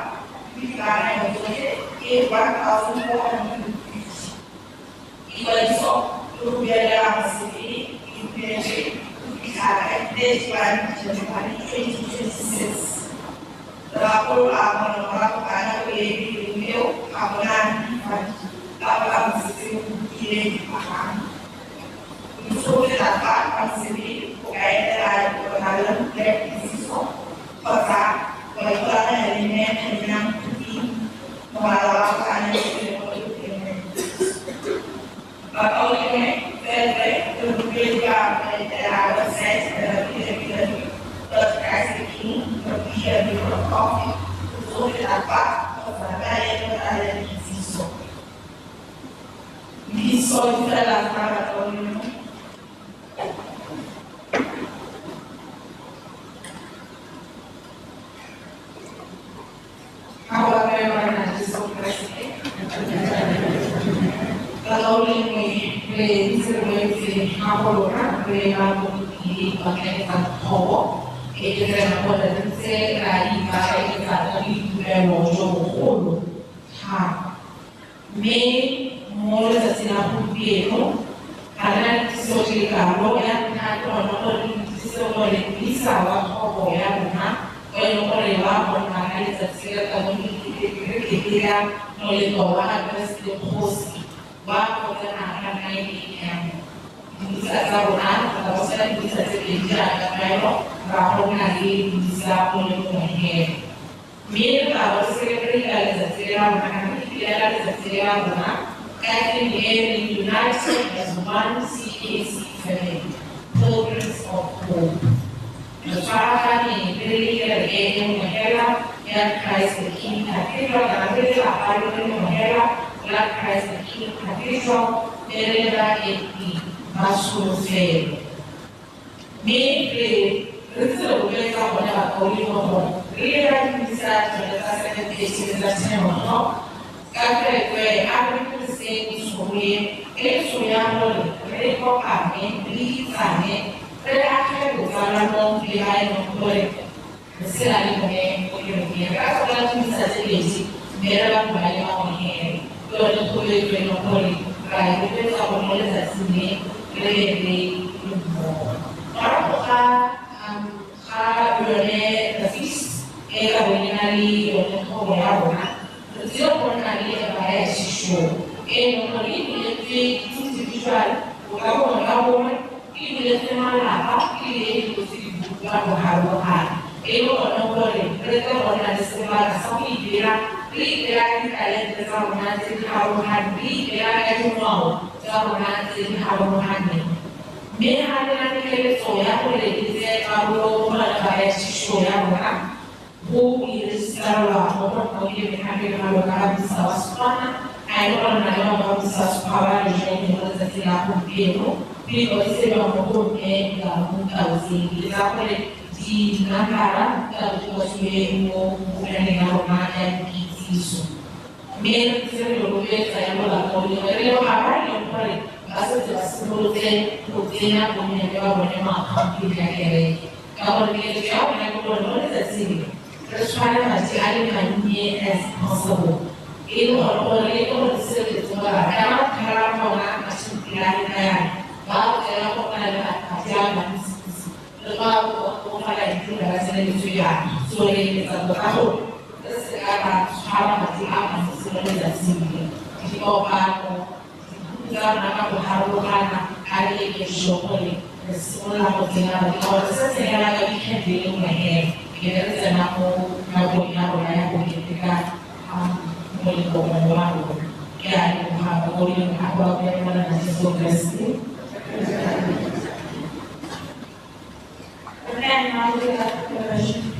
le dikakanyo tsotlhe ke 1,450. Ikwadiso le go duelela mosepele e dueletswe go fitlha ka 31 January 2026. Lebakolo la gore morago ga nako e e beilweng eo ga go na refund ka fa mosepele o bukile dipagamo. Go itse go feta fa ka mosepele o ka etela letlotla la dikitsiso kgotsa wa ikgolaganya le Mme Kganyang Phuping mogala wa o anamisitswe mo letloleng la dikitsiso. Bakaulengwe, tsweetswee re rotloediwa go etela website www.christtheking.pmb.com go itse go feta fa kgotsa ka letlotla la dikitsiso. Dikitsiso di fela fa bakaulengwe. Ga go rapela Morena Jesu Keresete. Bakaulengwe, re ntse re boetse ga go lona re ba mo ipaakanyetsa thobo e ke tsena gore re ntse ra ipaakanyetsa ka boitumelo jo bogolo thata. Mme mo letsatsing la gompieno ga re na kitsiso di le kalo. Ya ntlha ke gone gore re itsise gore modisa wa thobo ya rona o e leng gore wa bona ka letsatsi le ka mo re keteka moletlo wa ga Keresete Kgosi wa go tsena ka 9 a.m. Dimisa tsa rona re tla bo sena dimisa tse pedi jaaka tlwaelo, ra go nna le modisa o le mongwe hela. Mme re tla bo re celebrate letsatsi la rona kana re keteka letsatsi la rona ka theme e re United as One CAC Family, Pilgrims of Hope. Re tshwaragane re le kereke e nngwe hela ya Christ the King Cathedral kana re le lelapa le le lengwe hela la Christ the King Cathedral mme re le baeti ba tsholofelo. Mme re ntse re rotloetsa gone bakaulengwe gore re le ba dimisa tsone tsa 7:30 le tsa 10 o'clock ka tsweetswee a re diriseng tšhono e e le tšhono ya gore re kopane re itsane re age botsalano le ba e leng gore re sena le bone mo kerekeng. Re ka tlhola dimisa tse pedi mme re batho ba le bangwe hela. Ke yone kgolo e leng gore Ra e rotloetsa gore mo letsatsing le re be re le mmogo. Morago ga yone the feast e ka bong e na le yone thobo ya rona, re tsile go nna le variety show e leng gore e buletswe individual, o ka bongwe ka bongwe, e buletswe malapa, ebile e dilo tse di ka go harologana. E le gone gore re tle go nna le sebaka sa go ipela, re ipela ka ditalente tsa rona tse di harologaneng, re ipela ka dingwao tsa rona tse di harologaneng. Mme ga re na le keletso ya gore le tseye karolo mo variety show ya rona, go iregisterelwa mo go tlhokile mekgatlho ka busa wa Setswana, a e le gore na le bangwe ba busa Sekgwa ba re join mo letsatsing la gompieno. Di ikwadisediwa mo go mme Taoseng, le tsa gore dinambara tsa di kwadiwe mo bukaneng ya rona ya dikitsiso. Mme re ntse re rotloetsa jalo bakaulengwe, re leboga ba e leng gore ba setse ba simolotse go tsenya bonnyane ba bone mo akhaontong ya kereke, ka gore keletso ya rona ke gore mo letsatsing le re tshware madi a le mannye as possible, e le gone gore le gore re sireletse gore ka ba tlhola bona mašempilane ka yana ba tsena go nna le madi a mantsintsi le ba go fala ditiro ba tseneletswe yana. So re eletsa tota gore re se ka ra tshwara madi a mantsi mo letsatsing le. Dikopano tsa rona ka go harologana ga re eke sure gore re simolola go tsena madi, ka gore se se hela ka weekend e le nngwe hela, e be re tsena mo nakong ya rona ya go keteka moletlo mongwe wa rona. Ke a leboga bakaulengwe, a go abele Morena Jesu Kreste. Okay, now we have the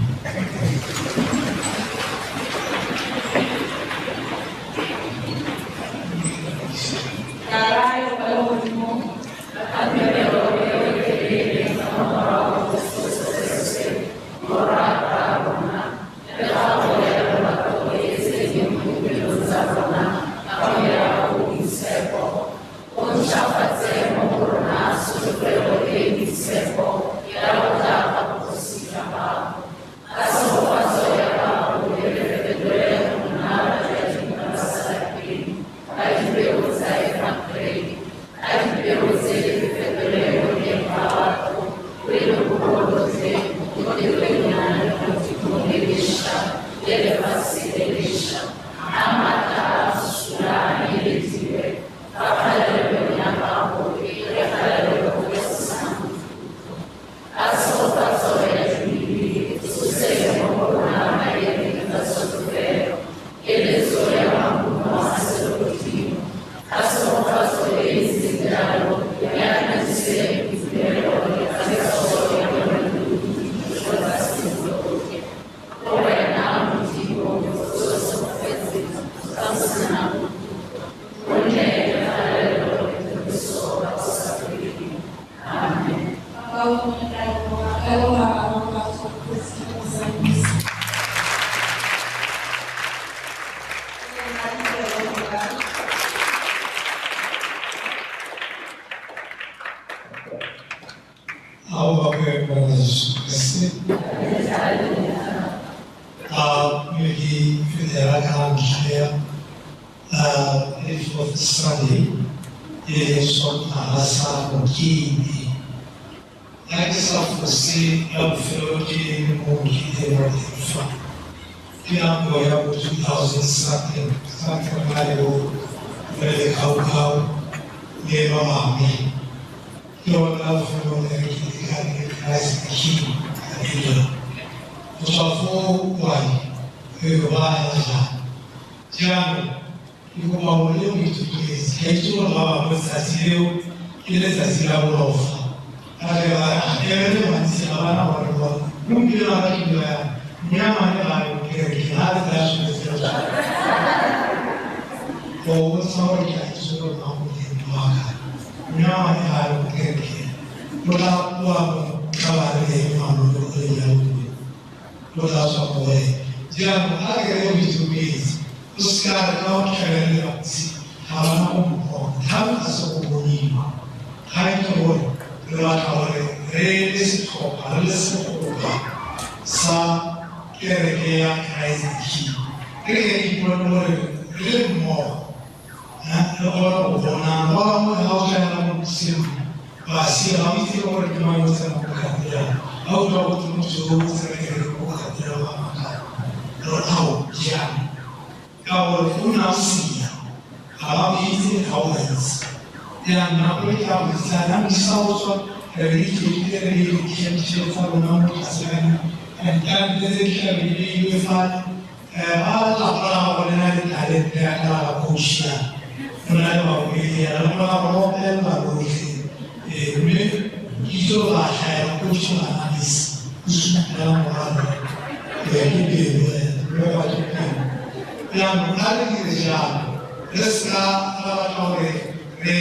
Re kgona go bonana ba bangwe ga o tlhaela mo bosigo ba sia ga o itse gore ke mang yo o tsenang ko kgatirang ga o utlwa gotwe motho yo o tsena kereke ko kgatirang wa makala re ao jang ka gore o ne a o sia ga ba o itse ga o ba itse jaanong nako e tla go itsana modisa o tswa re be re iketlile re le dikemtšhe tsa rona mo tlase ga ditante tse di tlabe di beilwe fale ba lapa la gago le na le talente ya ka la coach yana go na le baopedi yana le kgona go opelela botlhe mme kitso ba tlhaela coach Manamisa o supela morale ke pelo mme wa ke pelo jaanong a re dire jalo re seka ra batla gore re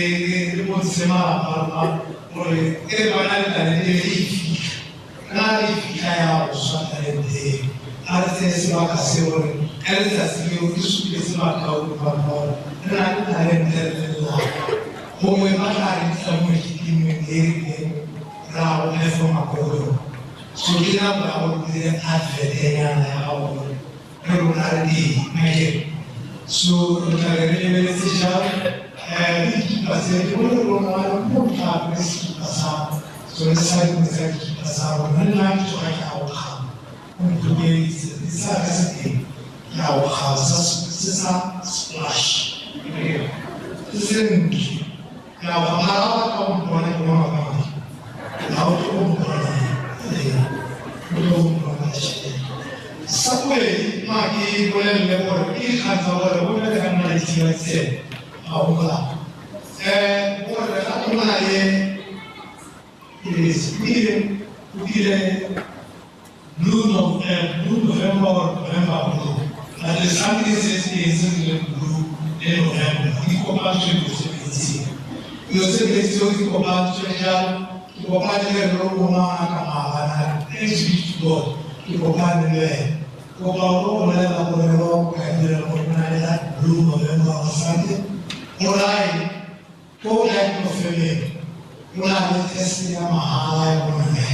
bontshe malapa a rona gore e re ba na le talente e e fitlha na re e fitlha ya go swa talente eo a re tseye sebaka se gore ka letsatsi leo re supetse bakaodi ba rona gore re na le talente re le lelapa gongwe ba tla re bitsa mo mekitingweng e rileng ra go performa ko go yone so ke nako ya gore o dire advert-enyana ya gago gore re rona re teng akere so re tla be re lebeletse jalo le dikipa tse ke bone rona mo tla apere sekipa sa sone sa dingwe tsa dikipa tsa rona le nna ke tsoga ke a go kgaba o ntokeditse sa ka se teng ke a go kgaba se sa splash se sentle ke a go mara ba ka go mpona ke bona ka madi ga o tlo go mpona o tlo go mpona tšhelete sa bobedi ma ke bolelele gore ke ikgantsha gore go nne ka nna le thiba tsela ga go molato gore ga go na le o dire Blue November or November Blue. But there's something that says it's blue le November. Di kopantswe dilo tse pedi tseo. Dilo tse pedi tseo di kopantswe jalo ke kopane le rre rona ka maabane thanks be to God ke kopane le ene kopa o go bolelela gore re ba ka dira gore go na le that Blue November or something gore ko diagnosing go na le test ya mahala ya bomme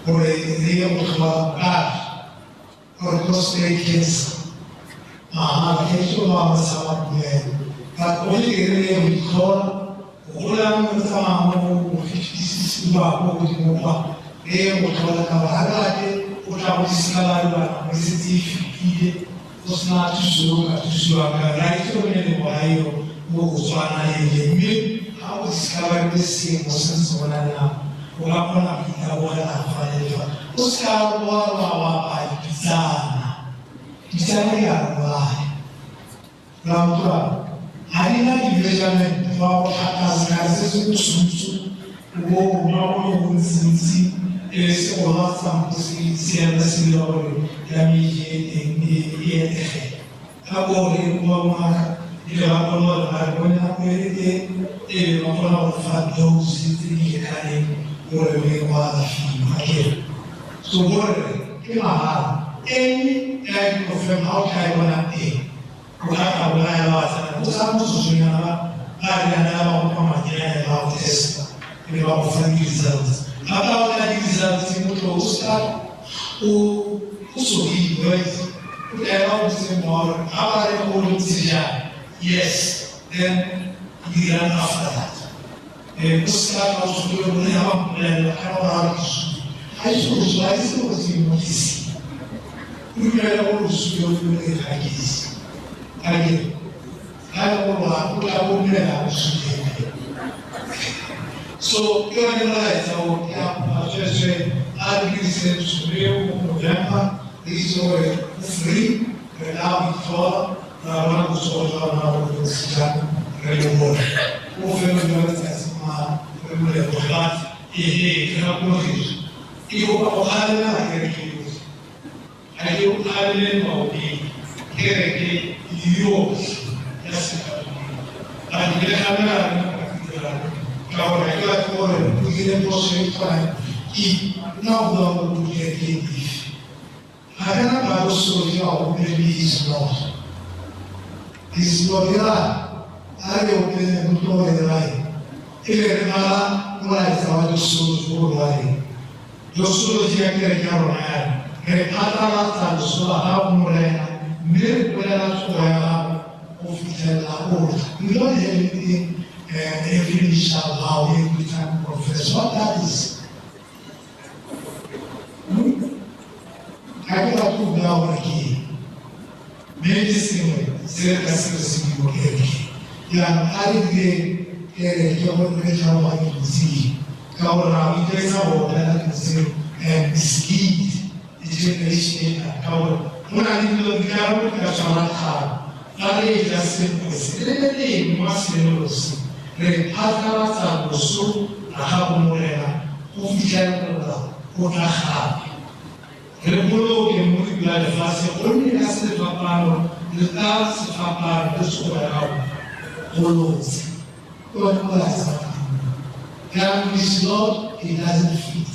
gore re ye go tlhola bukadi gore prostate cancer mahala ke tlo ba ba sa ba dumela but o le ke re ye go itlhola go gola mo tsamaya mo 56 ba ko godimo kwa re ye go tlhola ka gore ga re rate o tla go discover bana mo setse e fetile go sena thuso eo ka thusiwang ka ra itse go melemo ya eo mo Botswana ele mme ga o discover sengwe se ntse go na le nako o ka kgona go itabogela fa le fa o seka wa wa wa dipitsana dipitsana di a bolaya la utlwa ga di na di-measurement fa go tlhaka setlhare se se bosusu o bo o nwa go le gontsintsi e se go lwatsa mo se siame se dira gore damage e teng e etegele ka gore kwa ngaka di ba kgone gore ba re bone nako e le teng e be ba kgona go fa dose tse di lekaneng gore o ye kwa alafiwa akere so gore ke mahala any type of ga o tla e bona teng o ka tla bolaya ba batsana o sa motsotsonyana ba ba riana ba go fa madi a ba go testa e be ba go fa di-results gape ga o tla di-results motho o seka o sodile wa itse o tla o botse mowa gore ga ba re go ntse jang yes then you run after that o seka ka o sodile bone ga ba mpolelela ka gore ga re ke sule ga ise go swa ga ise go se motise o dumele gore o sule o dumele ga ke ise akere ga e le gore o tla bo dumela o sule so ke yone molaetsa o ke a tswetswe a re dirise tšhono eo mo November re itse gore o free re ka go itlhola ra bona botsogo jwa rona gore bo ntse jang re le bone ko bofelong jwa letsatsi ma re mo leboge but ehe ke gakologetswe ke kopa go kgalemela kereke yotlhe ga ke o kgalemele baopedi kereke yotlhe ya sekatoliki but ke le kgalemela mo cathedral ka gore ga ke batle gore o dire phoso e tshwanang ke nna go bua gore o kereke efe ga ke na balosofi ga go maybe is not is not ira a re opele motho o re rae e be re bala molaetsa wa loso o rae loso lo ya kereke ya rona yana re phatlalatsa loso la gago Morena mme re bolela tsogo ya gago go fitlhelela o tla. We don't have anything, every knee shall bow, every tongue confess. What that is? Ga ke rate go bua gore ke eng, mme ke sengwe se re ka se re se buang kereke. Jaanong a re dire kereke gore re tlhaloganye dilo tse dingwe, ka gore ra go itlwaetsa go opela dilo tseo and mislead the generation ena, ka gore go na le dilo dikarabo di ka tshwara thata. Fa re e ja sengwe se re le lengwe selo se re phatlalatsa loso la gago Morena go fitlhelela go tla gape. Re boloke mo dipela lefatshe gonne ka sefapano le ka sefapano le tsogo ya gago golotse. Ke one molaetsa wa Modimo. Jaanong this Lord, it doesn't fit.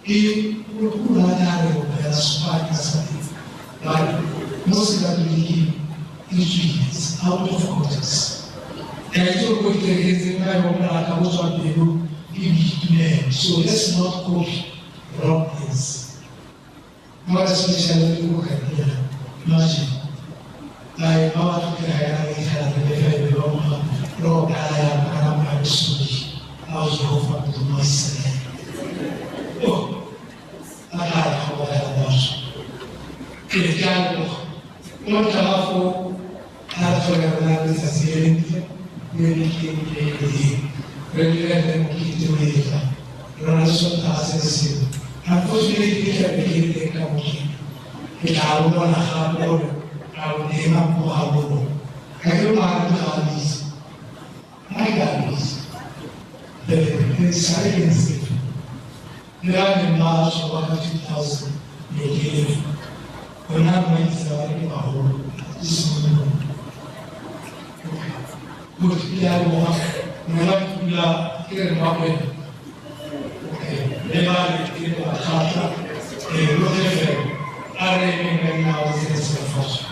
Ke o ne a re opela sefane ka sa teng, but mo sekatoliking e tswile, it's out of context. Ke a itse gore ko dikerekeng tse ba e opela ka go tswa pelo ke boitumelo. So let's not copy wrong things. Not especially ko kantina. Imagine. Like ba ba tlotlega yana re itlhela re le fela ba utlwa re opela yana ka nako ya bosodi. Ao Jehova Modimo wa Iseraele. Oh, ba tla re kgobogela batho. Ke ke a leboga. Mo tla foo a re tlhoka re na le letsatsi le lentle le le keng le le leng. Re lebelele mokete o etla. Re na le Sontaga se le sengwe. Unfortunately, ke tla be ke le teng ka mokete. Ke tla o bona gape gore a o teng mo ga bolo. Ga ke mare ga a itse. Ga ke a itse. The silence le ba neng ba tswa ka 2011. Rona re ba itse ba re ke bagolo. Ke simolola. Good, ke a leboga. Nna ke dula ke re Mmakwena. Okay, le ba re ke ba kgatlha. Rotlhe fela a re emeng ka dinao tse di tshegofatso.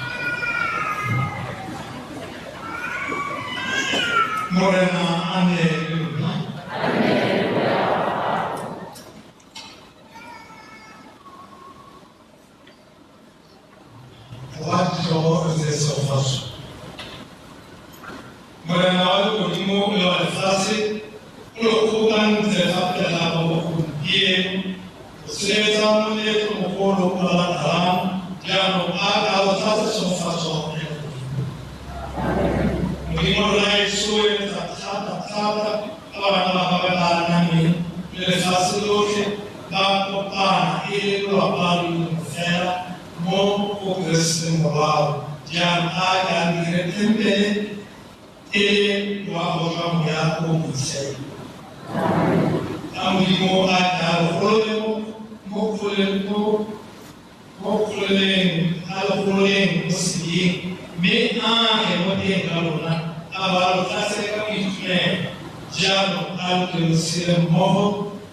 Morena a nne le lona. Wa ditlhogo tse di tshegofatso. Morena wa legodimo le wa lefatshe o lo kgobokantse gape le gape mo gompieno go tshegetsa moletlo mogolo o latelang jaanong a ka o tlatse tshegofatso ya Modimo. Modimo rraetsho o eletsa thata-thata ka bana ba gagwe ba nameng le lefatshe lotlhe ba kopana e le lelapa le lengwe fela mo go Keresete Morwao. Jaanong a ka a dire tempele e le boago jwa moya o boitshepo. A Modimo a ka a le golole mo kgololeng a le gololeng mo sebeng mme a age mo teng ga lona a ba lo tlatse ka boitumelo. Jaanong a lo tle lo tshele mmogo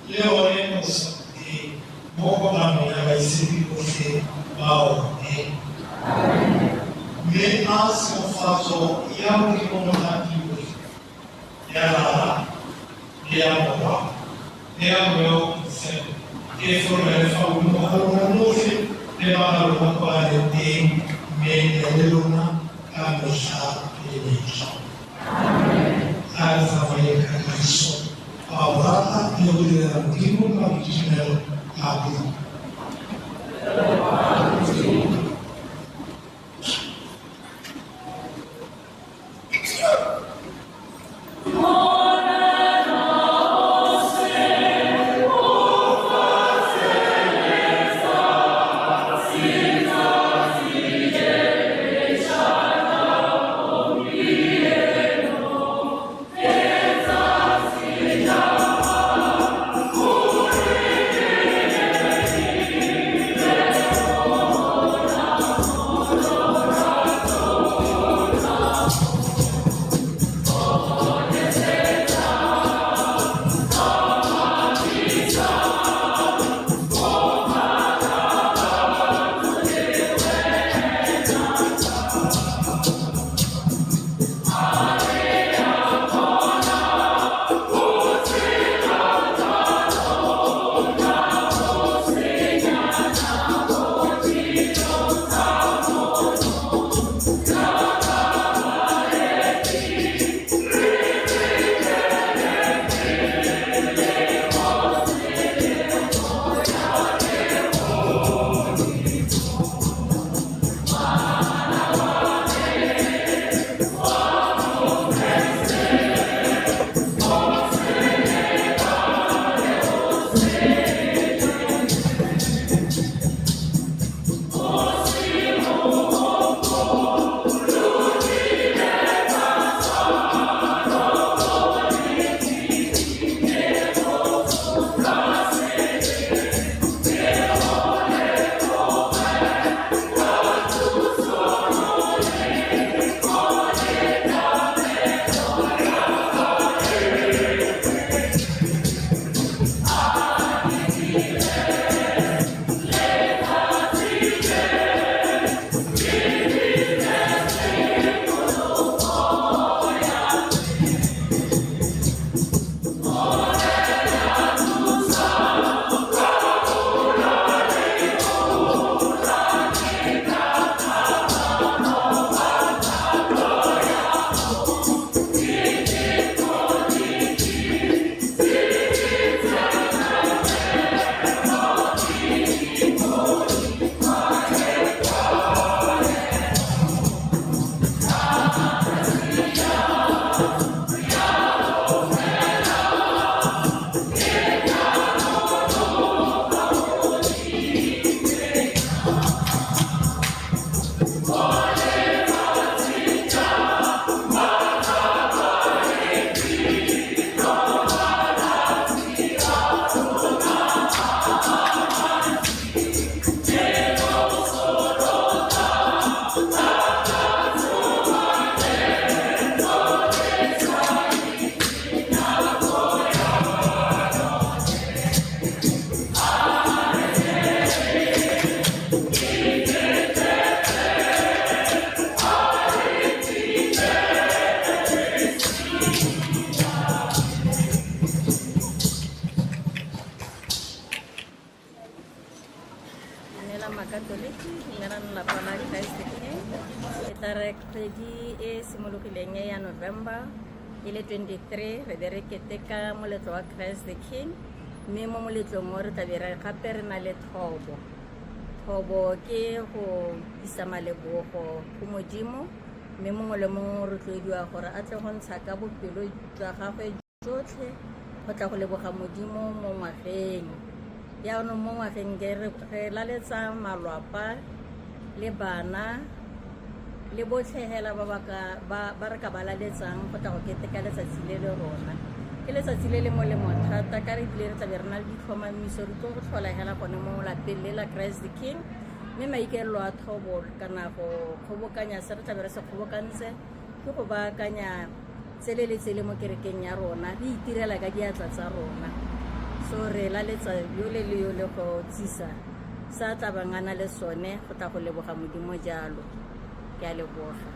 le one mo bosakhutleng mo kopanong ya baitshepi botlhe ba one. Mme a tshegofatso ya Modimo Mothati yotlhe ya Rara le ya Morwa le ya Moya o Boitshepo e fologele fa godimo ga lona lotlhe le ba ga lona kwa a leng teng mme le lona ka metlha le metlha. A re tsamaye ka kagiso ba go rata le go direla Modimo ka boitumelo. Amen. Amen. Dumelang lapa la Christ the King. E tla re kgwedi e simologileng e ya November e le 23 re be re keteka moletlo wa Christ the King, mme mo moletlong o re tla be re gape re na le thobo. Thobo ke go isa malebogo go Modimo, mme mongwe le mongwe o rotloediwa gore a tle go ntsha ka bopelo jwa gagwe jotlhe go tla go leboga Modimo mo ngwageng. Jaanong mo ngwageng ke re laletsa malwapa le bana le botlhe hela ba re ka ba laletsang go tla go keteka letsatsi le le rona. Ke letsatsi le le molemo thata ka re ebile re tlabe re na le ditlhomamiso, re tlo go tlhola hela gone mo lapeng le la Christ the King, mme maikaelelo a thobo kana go kgobokanya se re tlabe re se kgobokantse ke go baakanya tsele le tsele mo kerekeng ya rona, re itirela ka diatla tsa rona. So re laletsa yole le yole go tsisa sa tlabang a na le sone go tla go leboga Modimo jalo. Ke a leboga.